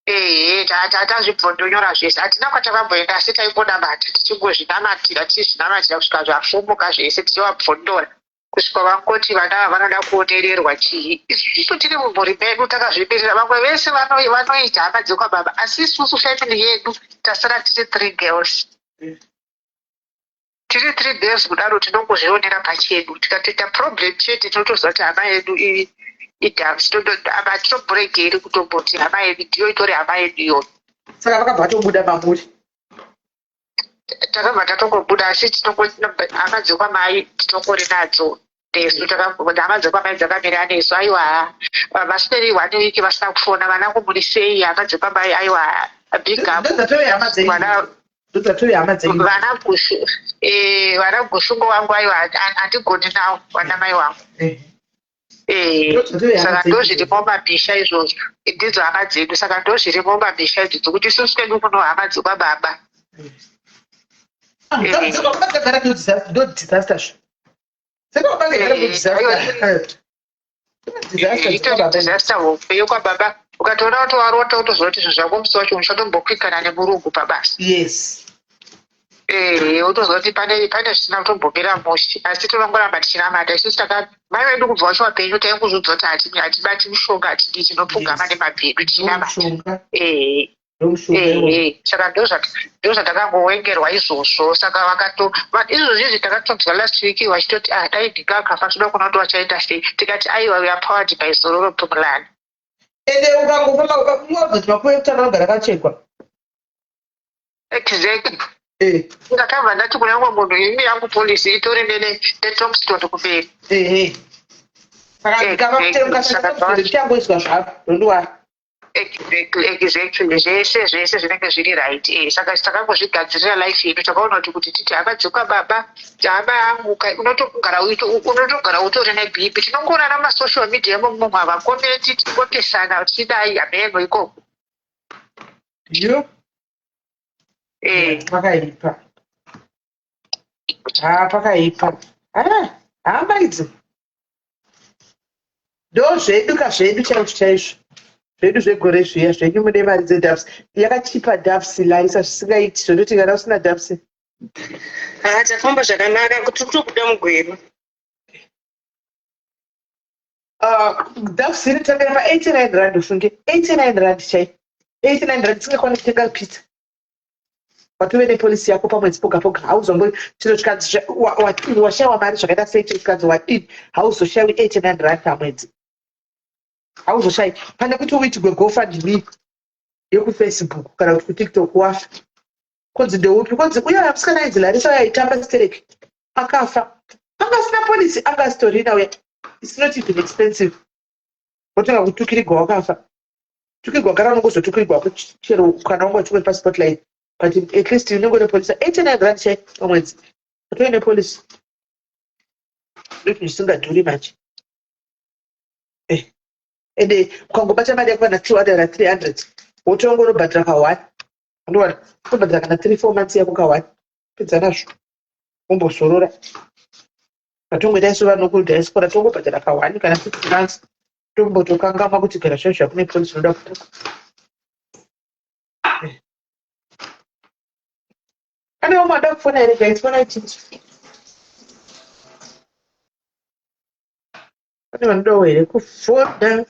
Ehe, tazvibvondonyora zvese hatina kwatakamboenda asi taingonamata tichingozvinamatira tichizvinamatira kusvika zvafumuka zvese tichivabvondora kusvika vangoti vana ava vanoda kuonererwa chii. Isusu tiri mumhuri medu takazvimirira vamwe vese vanoita hama dzekwababa asi isusu family yedu tasara tiri three girls. Tiri three girls kudaro tinongozvionera pachedu tikatoita problem chete tinotoziva kuti hama yedu iDoves apa hatitomboregeri kutomboti hama yedu ndiyo itori hama yedu iyoyo. Saka vakabva vatobuda mamuri. Takabva tatongobuda asi hama dzekwamai tinongori nadzo. Nesu hama dzekwamai dzakamira nesu. Aiwa, vasweri one week vasina kufona. Vanangu, muri sei, hama dzekwamai? Aiwa, big up. Ndodzatove hama dzenyu. Vana Ndodzatove hama dzenyu. Vana Gushu, vana Gushungo wangu, aiwa, handigoni nawo vana mai wangu. Ndodzatove hama Saka dzenyu. Ndozvirimo mumamisha izvozvo, ndidzo hama dzedu. Saka ndozvirimo mumamisha idzodzo kuti isusu kwedu kuno hama dzekwababa. Dzakagara ndo disaster zvo. Dzakagara ndo disaster. Disaster. Itori Dzakababa. Disaster hombe yekwababa. Ukatoona kuti warota, utoziva kuti zvinhu zvako musi wacho uchatombokwikana nemurungu pabasa. Utoziva kuti pane zvisina kutombomira mushe, asi tinongoramba tichinamata isusu. Taka mai vedu kubva vacho vapenyu, taingozviudza kuti hatibati mushonga, hatidii, tinopfugama nemabvi edu tichinamata. Ndomushonga. Ndomushonga iwowo. Saka ndozvatakangowengerwa izvozvo. Saka vakato izvozvo izvi takatonzwa last week vachitoti, "Ah, dai ndingakafa, toda kuona kuti vachaita sei." Tikati, "Aiwa, we are powered by Zororo Pumulani." Ende ukangofamba unoudza kuti makuva ekutanga anogara akachekwa. Exactly. Ndakabva ndati kune umwe munhu, "Imi, yangu policy itori netombstone kumberi." Ehe, saka Exactly. kava zvichangoiswa zvako, don't worry. Exactly, zvese zvese zvinenge zviri right. Saka takangozvigadzirira life yedu. Takaona kuti titi hama dzekwababa, hama yangu unotogara utori neBP. Tinongoonana mumasocial media imomo, havakomenti, tingopesana tichidai, hameno ikoko. Yo. Pakaipa, ha, pakaipa. Ah, hama idzo ndo zvedu ka, zvedu chaizvo chaizvo, zvedu zvegore zviya zvenyu. Mune mari dzeDoves, yakachipa Doves, Larisa, zvisingaiti zvondoti kana usina Doves. Ha, tafamba zvakanaka kuti kutobuda muGweru. Doves inotangira pa89 rand, ufunge, R89 chai, R89 tisingakwanisi kutenga pizza. Watove nepolicy yako pamwedzi poga poga, hauzombo chiro chikanzi washayiwa mari zvakaita sei, chiro chikanzi wadini, hauzoshayiwi R89 pamwedzi, hauzoshayi. Pane kuti uitigwe GoFundMe yekuFacebook kana kuti kuTikTok, wafa, konzi ndeupi, konzi uya musikana ainzi Larisa uya aitamba stereki akafa, anga asina policy, anga asitorina uya. It's not even expensive. Wotanga kutukirigwa wakafa, tukirigwa kana unongozotukirigwa chero kana wanga uchingori paspotlight, but at least unenge une policy. R89 chai pamwedzi, watove nepolicy, ndozvinhu zvisingadhuri manje. Ende ukangobata mari yako kana 200 kana 300, wotongonobhadhara ka1, andowana unobhadhara kana 3, 4 months yako ka1, pedza nazvo, wombozorora. Patongoita isu vanhu kudiaspora, tongobhadhara ka1 kana 6 months, tombotokangama kuti gara zvacho zvakune policy unoda kutuka. Pane vamwe vada kufona here, guys? Fonai titi. Pane vanodawo here kufona?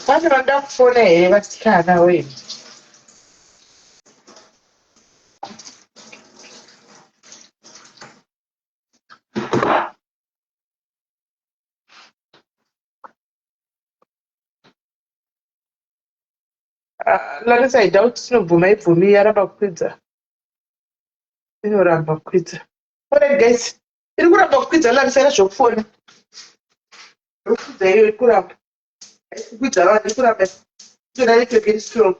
Pane vanoda kufona here, vasikana wee? Ah, Larissa, I doubt tinobvuma, ibvumi, yaramba kukwidza, inoramba kukwidza. Alright guys, iri kuramba kukwidza Larissa, ira zvokufona, iri kukwidza iyo, iri kuramba, haisi kukwidza vanhu, iri kuramba. Itora network iri strong.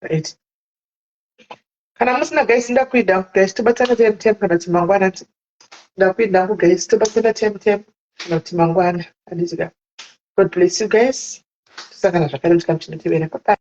Right, kana musina guys, ndakuida guys, tobatsana 10 10 kana kuti mangwana. Ndakuida hangu guys, tobatsana 10 10. Kana kuti mangwana, handiti ka? God bless you guys. Tosangana zvakare muchikamu chinotevera. Bye bye.